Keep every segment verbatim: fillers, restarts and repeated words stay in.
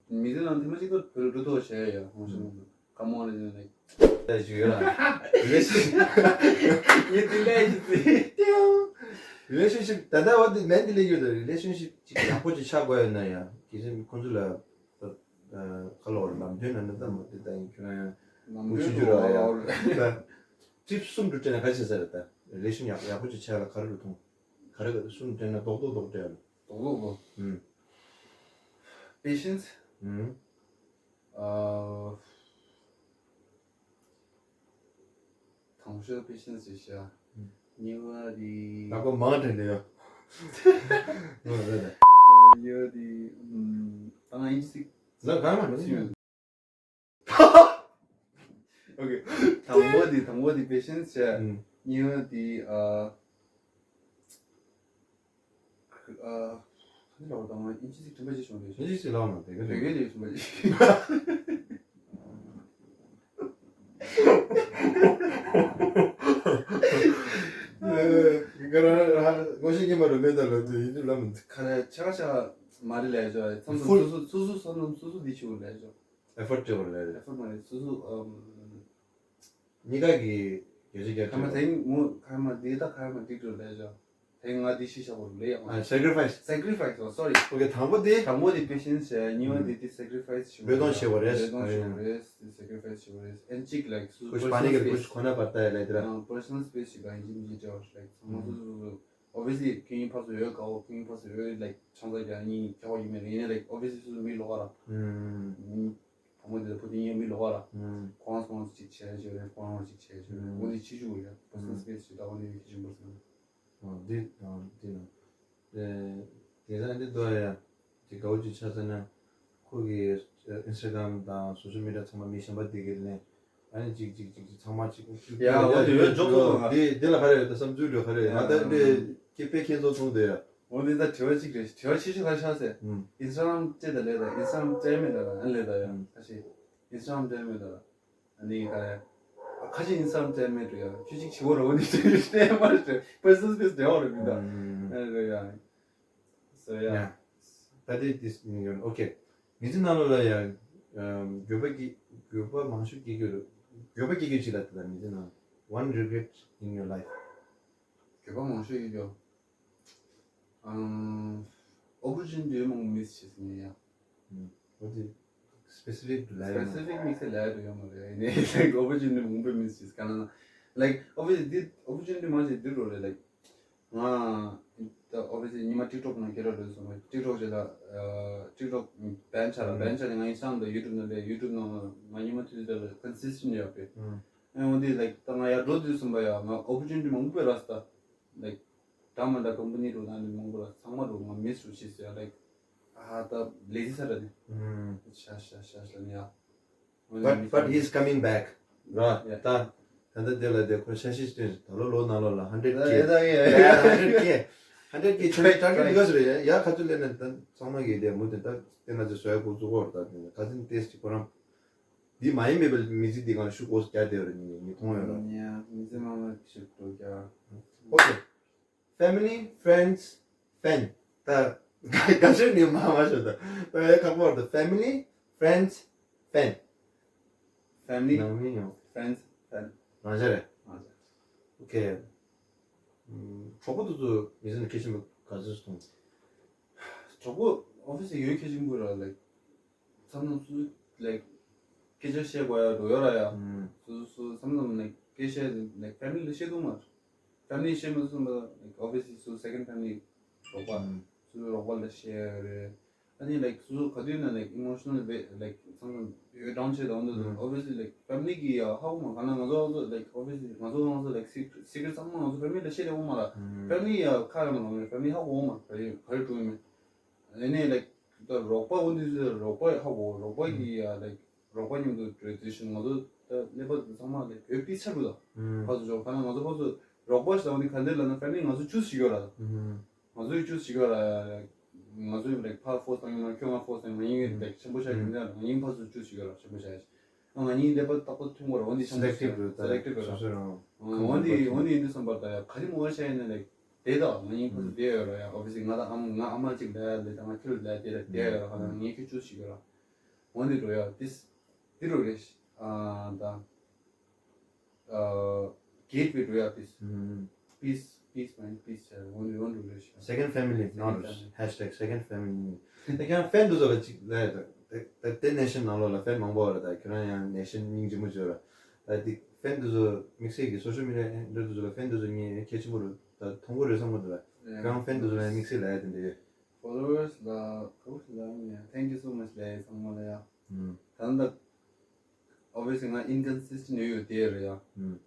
མི་ཚེ་ནང་ཐེངས་མ་གཅིག་ཏུ་བོད་ལ་འགྲོ་ཐུབ་པ་བྱས་ཡོད། ཧོང་ཤང་ཁམས་ལ་ནས་ལ་ཞིག་ཡོད་ལ། རི་ལེ་ཤན་ཤིབ་ངས་དེ་འདྲ་ཞིག་ཟེར། རི་ལེ་ཤན་ཤིབ་ད་ལྟ་བ་དེ་མེད་འདི་ལས་ཡོད་ལ། རི་ལེ་ཤན་ཤིབ་ཅིག་ཡག་པོ་ཅིག་ཆགས་དགོས་ཡོད་ན་ཡང་གལ་སྲིད་ཁོང་ཚོ་ལ་ཁ་ལོ་ལམ་སྟོན་ན་ནི་ད་མོ་དེ་ད་ཡིན་ཁྱོད་རང་ཡང་ལམ་སྟོན་ཆུང་ཆུང་ར་ཡ་ད་ཊིབ་གསུམ་དུ་སྤྲད་ན་ག་ཆེ་ས་རེད། ད་རི་ལེ་ཤན་ཡག་ཡག་པོ་ཅིག་ཆགས་ལ་ག་རེ་རུ་མཐོང་། ག་རེ་ག་རེ་གསུམ་སྤྲད་ན་རྡོག་རྡོག་རྡོག་སྤྲད་ཡ་ལ། རྡོག་རྡོག་རྡོག་ཨུམ། Patience། ཨུམ། ཨ། དང་པོ་patience་ཞེས་བྱ། ཨུམ། གཉིས་པ་དེ། ལག་པ་མང་དྲན་དེ་ཡོད། ཨུམ། རེད་རེད། གཉིས་པ་དེ། ཨུམ། ད་ང་ཨིན་ཇི་ཞིག་ལ་གང་མ་ཞིག་ཡོད། Okay། དང་པོ་དེ་དང་པོ་དེ་patience་བྱས། ཨུམ། གཉིས་པ་དེ་ཨ། ཨ། ག་ནས་ལབ་དང་ཨིན་ཇི་ཞིག་དྲན་པ་ཅིག་བྱུང་རེད། ཨིན་ཇི་ཞིག་ལབ་མ་དེ་ག་དེ་ག་ནས་དྲན་པ་ཅིག་བྱུང་རེད། ཨ། ང་རང་རང་ངོ་ཤེས་ཀྱི་མ་རུ་མེད་ད་ལབ་དུས་ཡིན་དུས་ལབ་མི་འདུག་ག་ནས་ཆ་ག་ཆ་ག་མ་རེད་ལས་ཆོག་མཚམས་མཚམས་སོ་སོ་སོ་སོ་མཚམས་མཚམས་སོ་སོ་འདི་ཆུ་ལས་ཆོག effort་བྱེད་དགོས་རེད། effort་མ་རེད་སོ་སོ་ཨམ། གཉིས་ཀ་གི་རྒྱལ་སྤྱི་རྒྱལ་ཁ་མ་སྤྱི་དེ་ངོ་ཁ་མ་འདི་ད་ཁ་མ་འགྲིག་འགྲོ་ལས་ཆོག་དེ་ང་འདི་ཤི་ཤ་བོ་ལས་ཡག་མ། ཨ་sacrifice། sacrifice། Oh, sorry། Okay། དང་པོ་དེ། དང་པོ་དེ་patience་བྱས། གཉིས་པ་དེ་དེ་sacrifice་བྱེད་འབད་བརྩོན་བྱེད་དགོས་རེད། འབད་བརྩོན་བྱེད་དགོས་རེད། དེ་sacrifice་བྱེད་དགོས་རེད། ཨེན་གཅིག་like་སོ་སོ་ཁོ་ཤི་པ་ནི་གི་ཁོ་ཤི་ཁོ་ན་པར་ཏ་ཡ་ལས་དེ་ར། personal space་ཞིག་ག་ཡིན་གཅིག་མིན་གཅིག་སྤྲད་པ་like་ཚང་མ་སོ་སོ་སོ་སོ། Obviously་ཁྱེད་ཡིན་ཕར་ཚུར་ཡོད་དཀའ་བོ། ཁྱེད་ཡིན་ཕར་ཚུར་ཡོད་like་ཆང་ས་རྒྱག་གཉིས་ཁྱད་པར་ཡིན་མེད་ཡིན་ནའི་like obviously་སོ་སོ་མི་ལོག་ག་ར། ཨུམ། བུ་མོ་དེ་ལ་བུ་དེ་ཡིན་མི་ལོག་ག་ར། ཨུམ། ཁོ་རང་ཚོ་ཅིག་བྱས་བྱས་རེད། ཁོ་རང་ཅིག་བྱས་བྱས་རེད། ཨུམ། འོ་དེ་ཕྱི་ཆུ་ཡོད་personal space་ཞིག་ད་འོ་དེ་ཁྱེད་ཡིན་པར་སོང་། འདི་འདི་ནང་དེ་དེ་ས་འདི་དོ་ཡ་དེ་དགའ་བོ་ཅིག་ཆགས་ཚར་ན་ཁོ་གི་Instagram་དང་social media་ཚང་མ་མི་གཞན་པ་དེ་གི་ནས་ཨ་ནི་ཅིག་ཅིག་ཅིག་ཅིག་ཚང་མ་ཅིག་ཡ་འོ་དེ་ཡོད་འཇོག་ཐུབ་ང་། དེ་དེ་ལ་ག་རེ་ཡོད་ད་བསམ་ཚུལ་ལ་ག་རེ་ཡོད། ང་ད་འདི་ཁྱེད་དཔེ་ཁྱེད་ཚོ་མཐོང་དེ་ཡ། འོ་དེ་ད་དྲི་བ་གཅིག་རེད། དྲི་བ་ཆེ་ཤོས་ག་རེ་ཆགས་ཟེར། Instagram་སྤྲད་ད་ལས་ད་Instagram་སྤྲད་མེད་ད་ཨ་ལས་ད་ཡ་ཁ་ཤས་Instagram་སྤྲད་མེད་ད། ཨ་ནི་ག་རེ། ཁ་ཅིག་ཡིན་བསམ་བཙལ་མེད་འགྲོ་ཡ། ཁྱོད་ཅིག་བྱེད་དགོས་རེད། འོ་ནི་བཙལ་ཡོད་བལྟས་མ་རེད། personal space་འབྲེལ་བ་རེད་མི་འདུག་ཨ་རེད་ཡ། So yeah. Yeah. That is this okay. མི་ཚེ་ནང་ལོགས་ལ་ཡ་འགྱོད་པ་སྐྱེ་འགྱོད་པ་མང་ཤོས་སྐྱེ་རྒྱུ་རེད། འགྱོད་པ་སྐྱེ་རྒྱུ་ཅིག་ལ་དེ་ལ་མི་ཚེ་ནང་one regret in your life. འགྱོད་པ་མང་ཤོས་སྐྱེ་རྒྱུ། ཨམ། opportunity་མང་པོ་miss་བྱས་ཟིན་ཡ། ཨོ་དེ་specific་དུ་ལབ་ཡོད་མ་རེད། specific་མི་ཚེ་ལབ་ཡོད་མ་རེད། ཨ་ནི་like opportunity་མང་པོ་miss་བྱས་ག་ན་ན་like obviously་འདི་opportunity་མང་ཆེ་འདི་རོ་རེད། like ང་ད་obviously་ཉི་མ་TikTok་ནང་སྐད་གྲགས་ལོས་སོང་། TikTok་ཅེས་ལ་TikTok་ban་ཆགས་ལ་ban་ཆགས་ནས་ང་ཡིན་སང་ད་YouTube་ནང་ལས་YouTube་ནང་ང་ཉི་མ་དུས་དུས་ལ་consistent་ཡོད་པས། ཨ་འོ་འདི་like་ད་ང་ཡར་འགྲོ་དུས་སོང་པ་ཡ་ང་opportunity་མང་པོ་རག་སོང་ད། like འདྲ་མི་འདྲ་company་རུ་ན་ནི་མང་པོ་ལ་ཚང་མ་རུ་ང་miss་རུ་ཤེས་ཟེར་ཡ། like ཨ་ད་lazy་Saturday་ནི་ཤ་ཤ་ཤ་ཤ་ནི་ཡ། But but he's coming back. ར་ཡ་ད་ད་ལྟ་དེ་ལ་དེ་ཁོ་ཤ་ཤི་སྟོན་ད་ལོ་ལོ་ནང་ལོ་ལ་hundred K. ཡ་ད་ཡ་hundred K. hundred K་ཆོས་ཀྱི་target་འདི་ག་སུ་རེད་ཡ། ཡ་ཁ་ཚུ་ལེན་ནས་ད་ཚང་མ་གི་དེ་མུ་དེ་ད་དེ་ན་ཚེ་བཟོ་ཡ་ཁོ་ཚོ་ཁོ་ར་ད་དེ་ཁ་ཚིན་ཏེས་ཀྱི་ཁོ་རང་འདི་མ་ཡིན་མེད་པའི་མི་ཚེ་འདི་གང་ཤུགས་ཨོ་རྒྱ་དེ་ར་ནི་ནི་མཐོང་ཡོད་ར། ཡ་མི་ཚེ་མ་མ་ཤུགས་ཏོ་རྒྱ། Okay. Family, friends, fan. ད་དགའ་ཤོས་ནི་མ་མ་ཤོད་ད། ད་ཡ་ཁག་པོ་རེད། Family, friends, fan. Family, ནང་མི་ཡང་friends, fan. རང་ཤ་རེད། རང་ཤ། Okay. གྲོགས་པོ་དེ་ཚོ་མི་ཚེ་ནང་གལ་ཆེན་པོ་ག་ཚོད་མཐོང་། གྲོགས་པོ་obviously་ཡོད་གལ་ཆེན་པོ་ར་like མཚམས་མཚམས་སུ་like སྐད་ཆ་བཤད་དགོས་ཡ་འགྲོ་ཡོད་ར་ཡ། སོ་སོ་སོ་མཚམས་མཚམས་like སྐད་བཤད་like family་ལ་བཤད་ཐུབ་མ་རེད། family་བཤད་མ་ཐུབ་ན་like obviously་སོ་second family་རོགས་པ། སོ་སོ་རོགས་པ་ལ་བཤད་ཡ་རེད། ཨ་ནི་like་སོ་སོ་ག་དུས་ན་like emotional་way like མཚམས་མཚམས་ཡོད་སྟངས་ཆེ་དང་འདུག obviously like family་གི་ཡ་ཧ་གོ་མ་ག་ན་ང་ཚོ་ང་ཚོ་like obviously་ང་ཚོ་ང་ཚོ་like secret secret་ཚང་མ་ང་ཚོ་family་ལ་བཤད་ཡ་འོང་མ་ར། family་ཡ་ཁ་ཡ་མ་ལ་family་ཧ་གོ་མ་ག་རེ་ག་རེ་འགྲོ་ཡིན་མིན། ཨ་ནི་like ད་རོགས་པ་འོ་འདི་ཚོ་རོགས་པ་ཧ་གོ་རོགས་པ་གི་ཡ་like་རོགས་པ་མཉམ་དུ་འགྲོ་དུས་ང་ཚོ་ད་ཀླད་པ་ཚང་མ་like་བོད་པི་ཚ་རུ་ད། ཕར་ཚུར་འཇོག་ག་ན་ང་ཚོ་ཕར་ཚུར་རོགས་པ་ཞིག་ད་འོ་འདི་ག་འདི་ལ་ན་family་ང་ཚོ་choose་བྱེད་ཀྱི་ཡོད་ར། ང་ཚོ་choose་བྱེད་ཀྱི་ཡོད་ར། ང་ཚོ་like་ཕར་force་བཏང་ཡོད་མ་ཁྱོད་ང་force་བཏང་ཡོད་མ་ཡིན་like་ཆེན་པོ་ཆགས་ཀྱི་མི་འདུག་ང་ཡིན་ཕར་ཚུར་choose་བྱེད་ཀྱི་ཡོད་ར་ཆེན་པོ་ཆགས་ཡ། ང་གཉིས་ཀླད་པ་ཏག་ཏག་མཐུན་དགོས་ར། འོ་འདི་ཆེན་པོ་selective་རེད། selective་རེད། སོ་སོ་རང་འོ་འདི་འོ་འདི་ཡིན་དུས་བསམ་པར་ད་ཡ་ག་རེ་མོ་བ་ཤ་ཡིན་ན་like་དེ་ད་ང་གཉིས་ཕར་ཚུར་བསྡད་ཡོད་ར་ཡ། obviously་ང་ད་ཨ་མ་ང་ཨ་མ་གཅིག་ལ་ཡ་ལས་ད་ང་ཁྱོད་ལ་ཡ་དེ་ར་བསྡད་ཡོད་ར། ཧ་ལམ་ངས་ཁྱོད་choose་བྱེད་ཀྱི་ཡོད་ར། འོ་འདི་འགྲོ་ཡ་ཏིས། འདི་རུ་རེད། ཨ་ད། ཨ་གེ་ཊི་ཝེ་འགྲོ་ཡ་ཏིས། ཨུམ། པིས་པིས་མན་པིས་ཆ་འོ་འདི་འོ་འདི་རུ་རེད་ཤག Second family, not Second family. Hashtag second family. ད་ཀྱང་ཕན་དུ་ཚོ་ལ་ཅིག་ལ་ད་ད་ད་ནེ་ཤན་ནང་ལོགས་ལ་ཕན་མང་པོ་ར། ད་ཁྱོད་རང་ཡང་ནེ་ཤན་སྙིང་རྗེ་མོ་བྱོས་ར། ད་འདི་ཕན་དུ་ཚོ་དམིགས་བསལ་གྱི་སོ་ཤལ་མི་ཌི་ཡ་འདི་ཚོ་ལ་ཕན་དུ་ཚོ་ངས་གལ་ཆེན་པོ་རུ་ད་མཐོང་གི་རེད་བསམ་གི་འདུག་ར། ཁྱོད་རང་ཕན་དུ་ཚོ་ལ་དམིགས་བསལ་ལ་ཡ་དེ་འདྲ་ཡོད། Followers ལ་ག་བོ་ཞིག་ལ་ཡིན་ཡ། Thank you so much ལ་ཡ་ཚང་མ་ལ་ཡ། ད་ལྟ་obviously ང་inconsistent ཡོད་ཡོད་དེ་རེད་ཡ།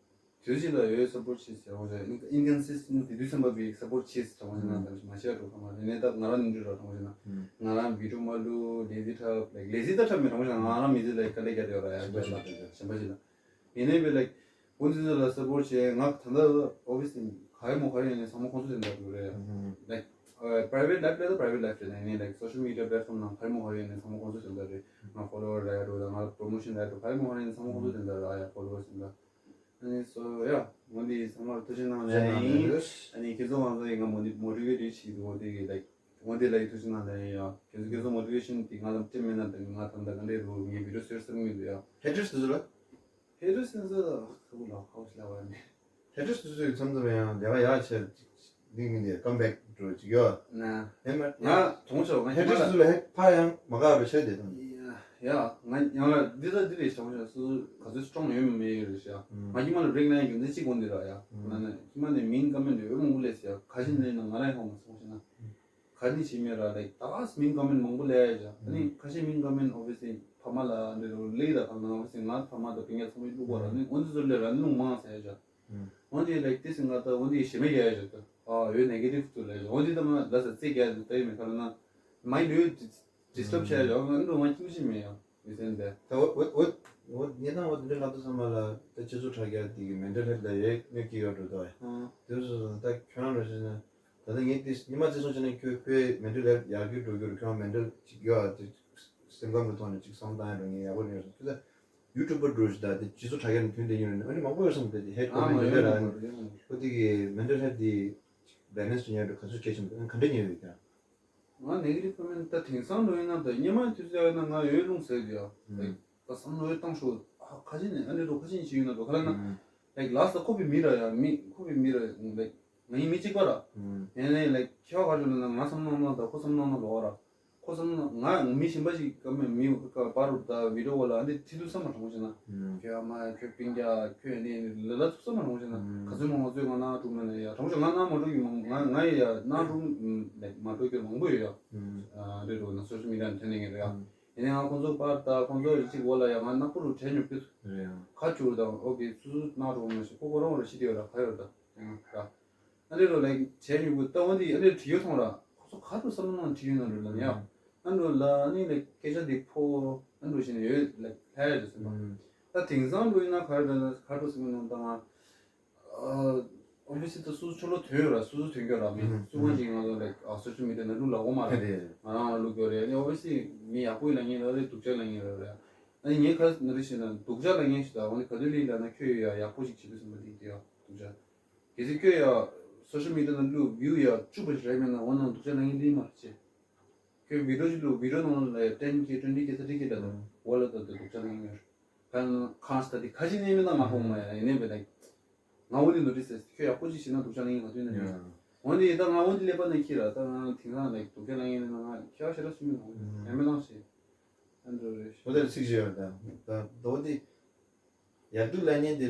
དུས་ཅི་ལ་ཡོད་support བྱེད་ཟེར་བ་ཞིག་inconsistent དེ་དུས་ཙམ་པ་བི་support བྱེད་ཟེར་བ་ཞིག་ན་ད་མ་ཤེས་རོགས་ཁ་མ་རེད་ནས། ད་ང་རང་ནི་འདྲི་རོགས་ཁ་མ་ཤེས་ན་ང་རང་video མ་བླུག lazy tough like lazy ད་འཁྲབ་མེད་ཁ་མ་ཤེས་ན་ང་རང་མི་ཚེ་ལ་དཀའ་ལས་རྒྱག་དེ་ཡོད་ར་ཡ། ཞིམ་པ་ཞིག་ལ་ཞིམ་པ་ཞིག་ལ། ཡིན་ནའི་བི་like ཁོང་ཚོ་ལ་support བྱས། ང་ད་ལྟ་obviously ག་རེ་མོ་ག་རེ་ཡིན་ནའི་ཚང་མ་ཁོང་ཚོ་དེ་འདྲ་འདུག་རེད། like private life ལ་ད་private life རེད། ཡིན་ནའི་like social media platform ནང་ག་རེ་མོ་ག་རེ་ཡིན་ནའི་ཚང་མ་ཁོང་ཚོ་དེ་འདྲ་རེད། ང་follower ལ་ཡ་འགྲོ་ད་ང་promotion ལ་ཡ་འགྲོ་ག་རེ་མོ་ག་རེ་ཡིན་ནའི་ཚང་མ་ཁོང་ཚོ་དེ་འདྲ་རེད། ཨ་ཡ་followers དེ་འདྲ། ཨ་ནི་so yeah ངོ་འདི་ཚང་མར་ཐུགས་རྗེ་གནང་ལན་ཡིན། ཨ་ནི་ཁྱེད་ཚོ་ང་ཚོ་ཡིན་ང་མོ་འདི་motivate བྱེད་ཀྱི་འོ་དེ་གི་like ངོ་འདི་ལ་ཡི་ཐུགས་རྗེ་གནང་ལན་ཡིན་ཡ། ཁྱེད་ཚོ་ཁྱེད་ཚོ་motivation དེ་ང་ལ་སྤྲད་མེད་ན་དང་ང་ད་ལྟ་ག་འདྲས་རུ་ངའི་video བཟོས་ཟེར་མི་འདུག་ཡ། Haters དེ་ཚོ་ལ། Haters དེ་ཚོ་ལ་ཁ་བུ་ལ་ཁ་བུ་ལ་བ་ནི། Haters དེ་ཚོ་ཡི་མཚམས་མཚམས་ཡང་ལས་ཀ་ཡག་ཆེ་ལྡིང་མི་འདི་come back འགྲོ་ཅིག་ཡོད། ན། ཧེ་མ་ང་དོང་ཆོག་ང་ཧེ་མ་Haters ལ་དེ་ཚོ་ལ་ཧེ་ཕ་ཡང་མ་དགའ་རུ་ཆེ་དེ་དང་། ཡ་ང་ཡང་ལ་འདི་ལ་འདི་རེད་ཤག་ཤག་སུ་ག་ཚོད་strong ཡོད་མེད་ཡོད་རེད་ཤག་ང་ཧི་མ་ལ་break ན་ཡང་རྒྱུ་མཚན་གཅིག་གོ་འདི་ར་ཡ། ང་ནི་ཧི་མ་ནས་mean comment ཡོད་མང་པོ་ལས་ཤག་ག་ཞིག་ནས་ན་ང་ར་ཡང་ཧོ་མ་སོང་ཤག་ན། ག་ནི་ཞིག་མེད་ར་like ད་ག་mean comment མང་པོ་ལས་ཡ་ཤག་ཨ་ནི་ཁ་ཤས་mean comment obviously ཕ་མ་ལ་འདི་རུ་ལེགས་ད་གང་ན་obviously ང་ཕ་མ་དང་སྤུན་ཀྱག་ཚང་མས་བླུག་པ་ར་ནི་འོན་ཏེ་ཚོ་ལས་ར་ནི་ལུང་མང་ཟེར་ཡ་ཤག་འོན་ཏེ་like this ང་ད་འོན་ཏེ་ཞེ་མེད་རྒྱག་ཡ་ཞིག་ད་ཨ་ཡོད་negative དུ་ལས་ཞིག་འོན་ཏེ་ད་ང་ལ་ས་རྩེ་རྒྱག་ད་ཡོད་མེད་ག་ལ་ན་མ་ཡི་ལོས་disturb བྱས་ཞིག་ང་འགྲོ་ང་ཁྱིམ་ཞིག་མེད་ཡ་མི་སེམས་དེ། ད་འོ་འོ་འོ་ངས་ད་འོ་དེ་འདྲ་ང་ཚོ་ཚང་མ་ལ་ད་སྤྱི་ཚོགས་དྲ་རྒྱ་དེ་གི་mental health ལ་ཡོད་གནོད་སྐྱེལ་ཡོད་འགྲོ་ད་ཡ། དེ་སོ་སོ་ད་ཁྱོད་རང་རོ་ཞིག་ན་ད་ལྟ་ངས་དེ་ཉི་མ་རྩེ་སོང་བྱས་ན་ཁྱོད་ཁོའི་mental health ཡར་རྒྱས་འགྲོ་རྒྱུར་ཁྱོད་mental ཅིག་ཡོད་ཨ་དེ་སེམས་ཁམས་ཀྱི་ཐོག་ནས་ཅིག་བསམ་བཏང་ཡ་འགྲོ་ངས་ཡག་པོ་ཉོས་སོང་ཁྱོད་ད། YouTuber འགྲོ་ཞིག་ད་དེ་སྤྱི་ཚོགས་དྲ་རྒྱ་ནས་ཐོན་བསྡད་ཡོད་རེད། ཨ་ནི་མང་པོ་ཡོད་བསམ་སྟེ་དེ་hate ཨ་comment མ་ཡོད་འདྲ་ར་མ་ཨ་ནི་ཡོད་ཁོ་དེ་གི་mental health དེ་balance དུ་ཉར་དུ་ག་ཚོད་གལ་ཆེན་པོ་ག་འདྲ་ཉར་ཡོད་ཀྱང་། ང་negative comment ད་དེང་སང་འགྲོ་ཡིན་ན་ད་སྙེ་མ་དུས་ཚོད་ཡོད་ན་ང་ཡོད་ལུང་ཟེར་གི་ཡ། ད་བསམ་བློ་ཡོད་བཏང་ཤོག་ཨ་ཁ་ཅིག་ནས་ཨ་ནི་རོ་ཁ་ཅིག་ཞིག་ཡོད་ན་འགྲོ་ག་ལ་ན། like last ལ་ཁོ་པའི་མི་ར་ཡ་མི་ཁོ་པའི་མི་ར་like ང་ཡིན་མི་གཅིག་པ་ར། ཡིན་ནའི་like ཁྱེད་བ་ག་རེ་ལབ་ན་ང་བསམ་བློ་གནང་ད་ཁོ་བསམ་བློ་གནང་ལོག་ར། ཁོ་བསམ་བློ་ང་མི་གཞན་པ་ཞིག་ག་མེད་མི་ག་པར་རུ་ད་video ལ་ཨ་འདི་ཐི་དུ་བསམ་མ་དྲང་ཞེ་ན། ཁྱོད་ཨ་མ་ཁྱོད་སྤུན་ཀྱག་ཁྱོད་ཨ་ནི་ལ་ལ་ཚུགས་བསམ་མ་དྲང་ཞེ་ན། ག་ཚོད་མང་ང་ཚོས་ང་ནང་འགྲོ་མེད་ན་ཡ་དྲང་ཞེ་ང་ནང་མ་འགྲོ་གི་མང་ང་ང་ཡ་ནང་འགྲོ་like མ་འགྲོ་རྒྱུ་མང་པོ་ཡོད་ཡ། རེད་རོ་ན་social media ནས་ཐོན་ནས་ངེས་རེད་ཡ། ཡིན་ནའི་ང་ཁོང་ཚོ་པར་ད་ཁོང་ཚོ་གཅིག་འོག་ལ་ཡ་ང་ནག་པོ་རུ་བྲལ་ཉོབ་ཀྱི་ཁ་བསྒྱུར་དང་ཨོ་ཀེ་སུ་སུ་ནང་འགྲོ་མ་ཤེས་ཁོ་ཁོ་རང་རུ་ཤི་དེ་ཡོད་ར་ག་ཡོད་ར་ད་ཡང་ར། ཨ་ནི་རོ་ལའིག་བྱས་མྱོང་གི་ལྟ་བ་འདི་ཨ་ནི་བྲིས་ཡོད་ཐོང་ར་ཁོ་ཚོ་ག་རུ་བསམ་བློ་ནང་བྲིས་ཡོད་ན་རུ་ལ་ནི་ཡ། ཨ་ནི་རོ་ལ་ཨ་ནི་ལའིག་སྐད་ཆ་འདི་ཕོ་ཨ་ནི་རོ་བྱས་ནས་ཡོད་ལའིག་ལྷ་ཡ་རེད་ཟེར་མ། ད་དེང་སང་འགྲོ་ཡིན་ན་ག་རེ་རེད་ན་ག་རུ་བསམ་བློ་ནང་ད་ང་ཨ་ཨོ་བི་སི་ད་སུ་སུ་ཆོ་ལོ་ཐོན་ཡོད་ར་སུ་སུ་ཐོན་རྒྱུ་ར་མི་སུ་གང་ཅིག་ང་ཚོ་ལའིག་ཨ་སོ་ཤལ་མི་ཌི་ཡ་ནང་བླུག་ལ་འོ་མ་ར་ང་རང་ལ་བླུག་རྒྱུ་རེད་ཨ་ནི་ཨོ་བི་སི་མི་ཡག་པོ་ཡིན་ལ་ངེས་ར་རེད་སྡུག་ཅག་ལ་ངེས་ར་རེད། ཨ་ནི་ངས་ག་ན་རེ་བྱས་ན་སྡུག་ཅག་ལ་ངེས་ཞིག་ད་འོ་ནི་ག་དུས་ལི་ལ་ན་ཁྱོད་ཡོད་ཡ་ཡག་པོ་ཞིག་བྱེད་དུས་སེམས་པ་འདི་དེ་ཡ་སྡུག་ཅག་གལ་སྲིད་ཁྱོད་ཡ་སོ་ཤལ་མི་ཌི་ཡ་ནང་བླུག་བིའུ་ཡ་བཅུ་པ་ཞིག་རེད་མེད་ན་འོ་ནང་སྡུག་ཅག་ལ་ངེས་ལི་མ་རེད་ཅེ། ཁྱོད་བི་ཌི་ཡོ་ཞིག་བླུག་བི་ཌི་ཡོ་ནང་ལ་ཡ་ཊེན་ཀེ་ཊུ་ཝེན་ཊི་ཀེ་ཐར་ཊི་ཀེ་ད་ད་འོ་ལ་ད་ད་སྡུག་ཅག་ལ་ངེས་ཡོད། གང་གང་ས་ད་དེ་ཁ་ཅིག་ནས་མེད་ན་ང་ཧོང་མ་ཡ་ཡིན་ནས་བེ་ལ། ང་འོ་དེ་ནོ་ཊི་སི་ཁྱོད་ཡག་པོ་ཅིག་བྱེད་ན་སྡུག་ཅག་ལ་ངེས་ང་དུས་ནས་མེད། འོ་དེ་ད་ང་འོ་དེ་ཀླད་པ་ནས་ཁྱི་ར་ད་ང་དེང་སང་ལ་སྡུག་ཅག་ལ་ངེས་ནས་ང་ཁྱི་ཡག་ཤ་ར་སུ་མི་ཧོང་ཡ་མེད་ལང་ཞེས། ཨ་འགྲོ་རེད། ཁོ་ཚོར་ཚིག་ཅིག་ཡོད་ད། ད་ད་འོ་དེ། ཡག་སྡུག་ལབ་མཁན་དེ་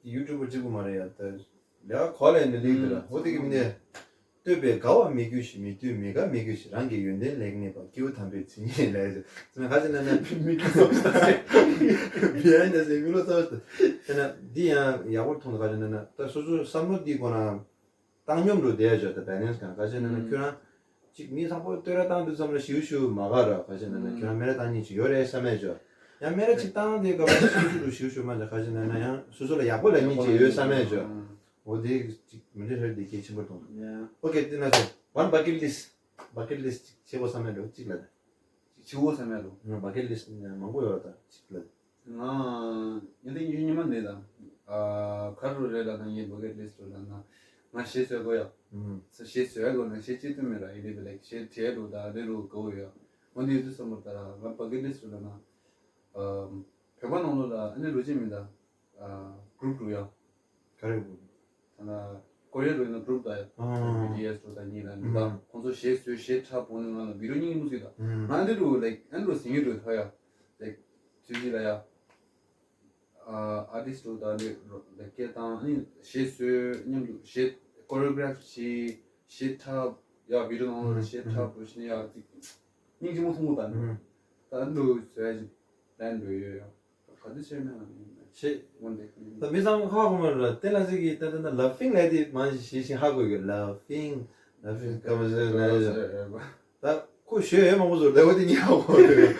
ཡུ་ཊུབ་པར་གཅིག་པུ་མ་རེད་ཡ་ད། ལས་ཀ་གོ་ལས་ནས་ལེགས་འདུག་ར། འོ་དེ་གི་མི་ནས། བསྟོད་པས་དགའ་བ་མི་དགོས་ཤིང་མི་བསྟོད་མི་དགའ་མི་དགོས་ཤིང་རང་གི་ཡོན་ཏན་ལེགས་གནས་པ་སྐྱེས་བུ་དམ་པའི་མཚན་ཉིད་ལས་ཟེར། ཚང་མས་ཁ་ཅིག་ན་ན་མི་དགའ་སོགས་ས་སེ། བི་ཡ་ན་སེ་མི་ལོ་ཚ་བ་ཞིག་ད་ན་འདི་ཡང་ཡག་པོ་མཐོང་འདུག་ཁ་ཅིག་ན་ན་ད་སོ་སོའི་བསམ་བློ་འདིའི་སྒོ་ན། བཏང་སྙོམས་འགྲོ་བསྡད་ཡ་ཅོ་ད་བེ་ལེན་སི་གང་ག་ཅེ་ན་ན་ཁྱོད་རང་གཅིག་མི་ཚང་པོ་བསྟོད་ར་བཏང་དུས་ཙམ་ལ་ཞིའུ་ཞིའུ་མ་ག་ར་ག་ཅེ་ན་ན་ཁྱོད་རང་མེ་ར་བཏང་ཉིན་ཅིག་ཡོད་རེད་བསམ་ཡ་ཅོ། ཡང་མེ་ར་གཅིག་བཏང་དེ་ག་པ་ཞིའུ་ཞིའུ་རུ་ཞིའུ་ཞིའུ་མ་ཅོ་ག་ཅེ་ན་ན་ཡང་སོ་སོ་ལ་ཡག་པོ་ལ་ཉིན་ཅིག་ཡོད་བསམ་ཡ་ཅོ། འོ་དེ་གཅིག་མི་འདྲ་ཧྲ་དེ་གལ་ཆེན་པོ་མཐོང་། ཨོ་ཀེ་དེ་ན་ཅོ་one bucket list bucket list གཅིག་བྱེད་དགོས་བསམ་ཡ་ཅོ་གཅིག་ལ་ད། ཅིག་བྱེད་དགོས་བསམ་ཡ་ཅོ། bucket list ཡང་མང་པོ་ཡོད་ད་གཅིག་ལ་ད། ང་ཉིན་དེ་ཉི་ཉི་མ་ནས་དང་། ག་རུ་རེད་ལ་ན་ངའི་bucket list རུ་ལ་ན། ང་གཞས་བཟོས་དགོས་ཡ། ས་གཞས་བཟོས་དགོས་ན་གཞས་བཅད་ཐུབ་མེད་ར་ཡིན་དེ་བས་ལ་གཞས་བྲིས་རུ་ད་རེ་རུ་དགའ་བོ་ཡོད། འོ་འདི་ཡོད་དུས་བསམ་པ་ད་ར་ང་bucket list རུ་ལ་ན། བོད་པ་ནང་ལོགས་ལ་ཨ་ནི་རུ་ཅན་མི་འདུག་ཨ། གུ་རུབ་རུ་ཡ། ག་རེ་གུ་རུབ། ད་ན་ཀོ་རི་ཡ་རུ་ཡིན་ན་གུ་རུབ་ད་ཡ། ཨ། བི་ཊི་ཨེས་རུ་ད་གཉིས་ལ་མི་འདུག་ཨ། ཁོང་ཚོ་གཞས་བཟོས་གཞས་འཁྲབ་པོ་ནི་ང་ལ་བི་ཌི་ཡོ་རྙིང་གི་མི་ཟིག་ད། ང་ཨ་ནི་རུ་ལའིག་ཨ་ནི་རུ་ཟིང་གི་རུ་ཐོ་ཡ། ལའིག་ཚུལ་གཅིག་ལ་ཡ། ཨ། ཨར་ཊིསི་རུ་ད་ནི་རུ་ལའིག་སྐད་བཏང་ཨ་ནི་གཞས་བཟོས་མཉམ་དུ་གཞས་ཀོ་རི་ཡོ་གྷ་རབ་བྱས་གཞས་འཁྲབ་ཡ། བི་ཌི་ཡོ་ནང་ལོགས་ལ་གཞས་འཁྲབ་པོ་ཞིག་ནི་ཡ་ཅིག་སྙིང་རྗེ་མོ་མཐོང་གོ་ད་ནི། ད་ཨ་ནི་རུ་བཟོས་ཡ་ཅིག་ལན་འགྲོ་ཡོད་ཡ། ག་དུས་བྱས་མེད་ང་ནི་བྱས། འོན་ཏེ་ད་མི་ཚང་མ་ཧ་གོ་མ་རེད། ཏེ་ལ་ཟིག་གིས་ད་ད་ད་ལབ་ཕིང་ལབ་དེ་མང་ཞིག་ཞིག་ཞིག་ཧ་གོ་ཡོད། ལབ་ཕིང་། ལབ་ཕིང་ཀ་མ་ཟེར་ལ་ཡོད། ད་ཁོ་ཞོ་ཡོད་མང་པོ་བཟོ་ལབ་པ་དེ་ཉི་ཧ་གོ་རེད།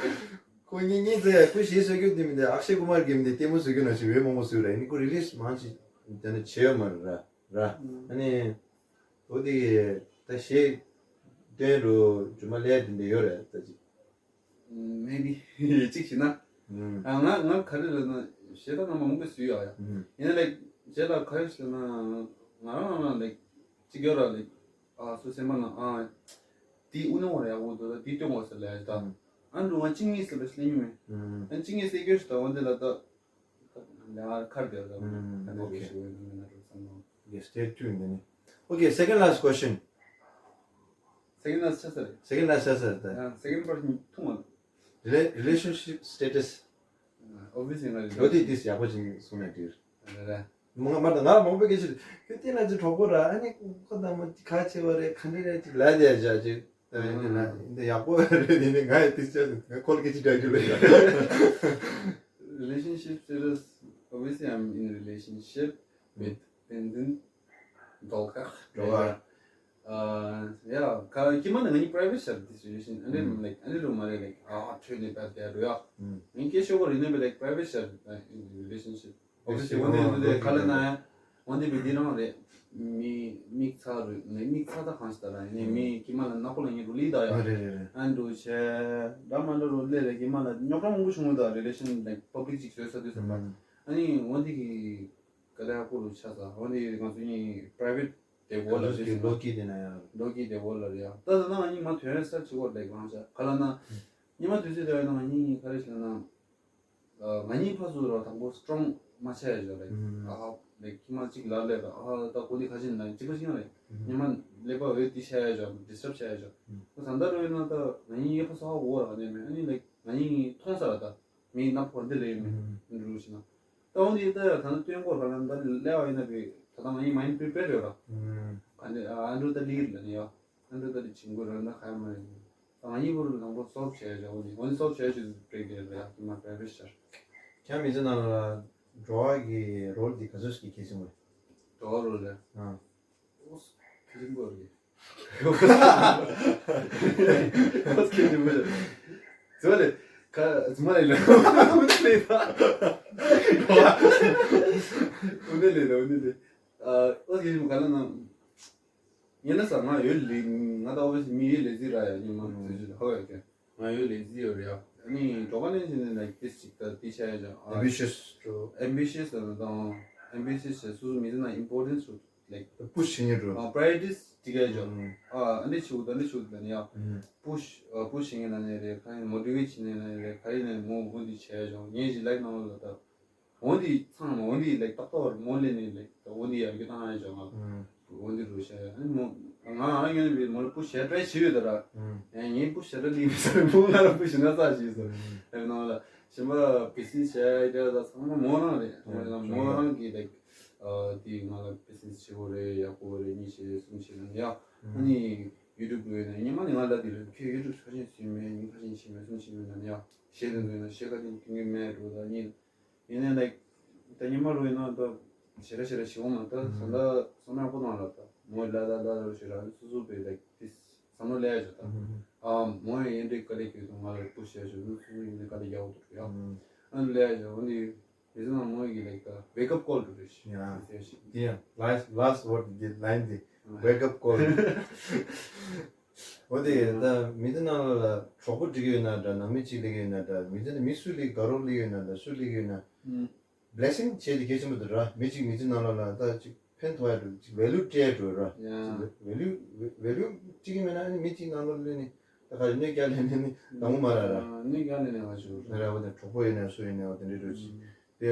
ཁོ་ཉིན་ཉིན་ཚེ་ཁོ་ཞིག་བཟོ་རྒྱུ་དེ་མི་འདི་ཨག་ཤེ་ཀུ་མར་གྱི་མི་འདི་ལྟད་མོ་བཟོ་རྒྱུ་ན་ཞིག་ཡོད་མང་པོ་བཟོ་རེད། ནི་ཁོ་རི་ལིས་མང་ཞིག་དེ་ནི་བྱས་ཡོད་མ་རེད་ར། ར་ཨ་ནི་འོ་དེ་ད་གཞས་སྟོན་རུ་ཇུ་མ་ལས་དེ་འདྲ་ཡོད་རེད་ད་ཅིག Maybe གཅིག་བྱས་ན། ཨ། ང་ང་ག་རེ་རེད་ན་གཞས་ད་ནང་མ་མང་པོ་བཟོས་ཡོད་ཡ། ཡིན་ན་ལའིག་གཞས་ལ་ག་རེ་ཟེར་ན་ང་རང་རང་ལ་ལའིག་གཅིག་ཡོད་ར་ལའིག་ཨ་སུ་སེམས་པ་ན་ཨ་དེ་དབུ་ནང་བ་ཡག་པོ་འདུག་ད་དེ་སྟོན་དགོས་ཟེར་ལ་ཡ་ད། ཨ་འགྲོ་ང་གཅིག་གཉིས་ཟེར་ལ་སླེབས་ཉུང་མེད། ཨ་གཅིག་གཉིས་ཟེར་རྒྱུ་ཞིག་ད་འོ་འདི་ལ་ད། ང་ཁར་བསྡད་ལ་ཨ་འདི་འགྲོ་ཞིག་ཡོད་ན་མེད་ན་འགྲོ་བསམ་ལ། Okay, stay tuned. Okay, second last question. Second last ཆ་ས་རེད། Second last ཆ་ས་རེད། ད་second person ཐུང་བ། Rela- relationship status. Obviously ང་རེད། འགྲོ་དེ་དེས་ཡག་པོ་ཅིག་གསུང་ན་འགྲིག་རེད། རེད་རེད། མ་ང་མ་ད་ང་མང་པོ་སྐད་ཆ་ཁྱོད་དེ་ན་ཅིག་གྲོགས་པོ་ར་ཨ་ནི་ཁོ་དང་མ་ཁ་ཆེ་བ་རེད་ག་འདྲ་རེད་ཅིག་ལ་དེ་བཞག་ཅིག་ད་ཡིན་ན་འདི་ཡག་པོ་རེད། དེ་ནི་ང་ཡི་དེ་ཆ་ང་ཁོ་ལ་སྐད་ཆ་འདྲ་རྒྱུ་ལ་ཡ། Relationship status. Obviously I'm in relationship with Tenzin Dolkar. Dolkar. Uh, yeah, ཁ་ཁྱི་མ་ནི་ང་གཉིས་private ཤར་this relation. ཨ་ནི་like ཨ་ནི་རུ་མ་རེད། Like ཨ་ཁྲོས་ནས་པར་དེ་རུ་ཡ། ངས་སྐད་ཤོད་གོ་རེད་ནས་like private ཤར། Uh, in relationship. Obviously འོན་ཏེ་འདི་ལས་ཁ་ལ་ན་ཡ་འོན་ཏེ་བི་འདི་རང་རེད། མི་མིག་ཚ་རུ་ནས་མིག་ཚ་ད་གང་ཞིག་ད་ལ་ཡིན་ནས་མི་ཁྱི་མ་ལ་ནག་པོ་ལ་ངས་རུ་ལི་ད་ཡ། རེད་རེད་རེད། ཨ་འདྲ་བྱས་འདྲ་མ་འདྲ་རུ་ལས་རེད། ཁྱི་མ་ལ་རྙོག་དྲ་མང་པོ་བྱུང་ཡོད་ད། Relation like public ཅིག་བཟོས་ས་དུས་ཙམ་པ། ཨ་ནི་འོན་ཏེ་གི་ག་ལེ་ཧ་གོ་རུ་ཆ་ས། འོན་ཏེ་ང་ཚོ་གཉིས་private དེ་བོ་ལ་རེད། ལོ་ཀི་དེ་ན་ཡ། ལོ་ཀི་དེ་བོ་ལ་རེད་ཡ། ད་ད་ན་ང་གཉིས་མ་ཐོན་ས་ཆུ་བོ་like ལང་ཆ་ག་ལ་ན། ཉི་མ་དུས་ཚོད་དེ་ཡ་ན་ང་གཉིས་ག་རེ་ཞིག་ལ་ན། ང་གཉིས་ཕར་ཚུར་ར་དང་པོ་strong མ་ཆགས་ཡ་ཞོག་like ཨ་ཧ་like ཁྱི་མ་གཅིག་ལ་ལས་ར་ཨ་ཧ་ད་གོ་ནི་ཁ་ཆེ་ན་གཅིག་པ་ཞིག་ཡང་རེད། ཉི་མ་ལས་པ་འོད་དེ་ཆགས་ཡ་ཞོག disturb ཆགས་ཡ་ཞོག་ཁོ་ད་ལྟ་རུ་ཡིན་ན་ད་ང་གཉིས་ཡེ་ཕ་ས་ཧ་འོ་ར་ནས་མེད། ཨ་ནི་like ང་གཉིས་མཐོང་ས་ར་ད་མི་ནག་པོ་འདི་ལས་ཡོད་མེད་འགྲུལ་ཞིག་ན་ད་འོ་འདི་ད་ད་ནི་སྟོན་གོ་ར་ན་ད་ལས་བ་ཡིན་ན་བི་ད་ད་ང་གཉིས་མ་ཡིན་པའི་དཔེ་རེད་ར། ཨ་འདྲ་ད་ལི་ར་ནི་ཡ། ཨ་འདྲ་ད་རེ་བྱིང་དགོས་ར་འདྲ་ཁ་ཡ་མ་རེད། ང་གཉིས་པོ་རུ་ནང་པོ་སོབ་བྱས་བྱ་འོ་ནི་འོ་ནི་སོབ་བྱས་བྱས་བྲེག་གི་རེད་ཡ། ཁྱི་མ་པྲའི་བེ་ཤར། ཁྱེད་མི་ཚེ་ནང་ལ་འགྲོ་བ་གི་རོལ་འདི་ག་ཚོད་ཀྱི་གལ་ཆེན་པོ་རེད། འགྲོ་བ་རོལ་རེད། ཨ། ཨོ་གལ་ཆེན་པོ་རེད། ཨོ་གལ་ཆེན་པོ་རེད། ཟོ་ལེ། ཁ་ཟུ་མ་ལེ་ལེ། འོ་ནི་ལེ་ད། འོ་ནི་ལེ་ད་འོ་ནི་ལེ། ཨོ་གལ་ཆེན་པོ་ག་ལ་ན། ཡིན་ན་ས་ང་ཡོད་ལི་ང་ད་ཨོ་བི་སི་མི་ཡོད་ལེ་ཟི་ར་ཡ་ཉི་མ་ཚོད་ཅིག་ཧོ་ཡ་ཀྱེ། ང་ཡོད་ལེ་ཟི་ཡོད་རེད་ཡ། ཨ་ནི་འགྲོ་ག་ནས་ཟིན་ནས་like this ཅིག་ད་དེ་ཆ་ཡ་ཅང་ཨ། Ambitious འགྲོ། Ambitious ད་དང་ambitious ཆ་སུ་སུ་མི་ཟིན་ན་importance to like push བྱེད་ཉེ་འགྲོ། Priorities ཅིག་ཡ་ཅང་ཨ། ཨ་འདི་ཆུ་ད་འདི་ཆུ་ད་ནི་ཡ། Push ཨ་push བྱེད་ཉེ་ན་ནི་རེད། ཁ་ཡིན་motivate བྱེད་ཉེ་ན་ནི་རེད། ཁ་ཡིན་ནི་མོ་འོ་འདི་ཆ་ཡ་ཅང་ངས་ཅིག་like ནང་ལ་ད། འོ་འདི་ཚང་མ་འོ་འདི་like ཏག་ཏག་བར་མོ་ལེ་ནི་like འོ་འདི་ཡར་རྒྱས་བཏང་ཡ་ཅང་ང་འོ་འདི་རུ་བྱས། ཨ་ནི་མོ་ང་ཨ་ཡོན་པའི་མོ་ལ་push བྱས་try བྱས་ཡོད་ད་ར། ཨ་ངས་push བྱས་ད་ལི་མི་ས་རེ་མོ་ང་ལ་push བྱས་ན་ས་བྱས་སོ། ཨ་ནི་ནང་ལ་ཞིམ་པ་བི་སི་བྱས་ཡ་ད་ཚང་མ་མོ་རང་རེད། ཨ་ནི་མོ་རང་གི་like ཨ་དེ་ང་ལ་བི་སི་བྱེད་དགོས་རེད། ཡག་པོ་རེད། གཉིས་བྱས་གསུམ་བྱས་ན་ཡ། ཨ་ནི་YouTube ལ་ཡོད་ན་ཉི་མ་ནི་ང་ལ་དེ་རེད། ཁྱོད་YouTube ཁ་ཆེན་བྱས་མེད། ཉིན་ཁ་ཆེན་བྱས་མེད། གསུམ་བྱས་མེད་ན་ཡ། གཞས་དེ་ཚོ་ཡིན་ན་གཞས་ཁ་ཆེན་མཐུན་གྱི་མེད་འགྲོ་ད་ཉིན། ཡིན་ནའི་like ད་ཉི་མ་རུ་ཡིན་ན་ད་ཞེ་དྲག་ཞེ་དྲག་ཞིག་འོང་མ་ད་ས་མཐའ་ས་མཐའ་པོ་ནང་ལ་ད་མོ་ལ་ད་ད་རུ་ཞེ་དྲག་སོ་སོ་པའི་like this བསམ་བློ་ལས་ཡ་ཅོ་ད། ཨ་མོ་ཡིན་འདྲའི་དཀའ་ལས་ཁྱོད་ཚོ་ང་ལ་push བྱས་ཞོ་ནུ་སོ་སོ་ཡིན་འདྲའི་དཀའ་ལས་རྒྱག་འོ་ཐུག་ཡ། ཨ་ལས་ཡ་ཅོ་འོ་འདི་རེ་ཟུང་མོ་ཡིན་like ད་wake up call རུ་རེ་ཞིག་ཡ། དེ་ཡང་last last word གི་line དེ་wake up call། འོ་དེ་ད་མི་ཚེ་ནང་ལ་གྲོགས་པོ་འགྲིག་གི་ཡོད་ན་འདྲ། ནང་མི་གཅིག་སླེབས་ཀྱི་ཡོད་ན་འདྲ། མི་ཚེ་ནང་མི་སུ་སླེབས་དགའ་རོགས་སླེབས་ཡོད་ན་འདྲ། སུ་སླེབས་ཀྱི་ཡོད་ན་blessing བྱས་ཏེ་གལ་ཆེན་པོ་འདུག་ར། མི་གཅིག་མི་ཚེ་ནང་ལ་ལ་ད་ཅིག་ཕན་ཐོགས་ཡ་འགྲོ། ཅིག་value སྤྲད་འགྲོ་ར། value value སྤྲད་ཀྱི་མེད་ན་ཨ་ནི་མི་གཅིག་ནང་ལ་སླེབས་ནས་ ད་ག་རེ་གནོད་སྐྱེལ་ལེན་ནས་ནི་དང་པོ་མ་ར་ར། ཨ་གནོད་སྐྱེལ་ལེན་ནས་ང་ཞུ་ར། ར་བ་དང་གྲོགས་པོ་ཡིན་ནའི་སུ་ཡིན་ནའི་འོ་དེ་འདྲའི་འགྲོ་ཅིག་དེ་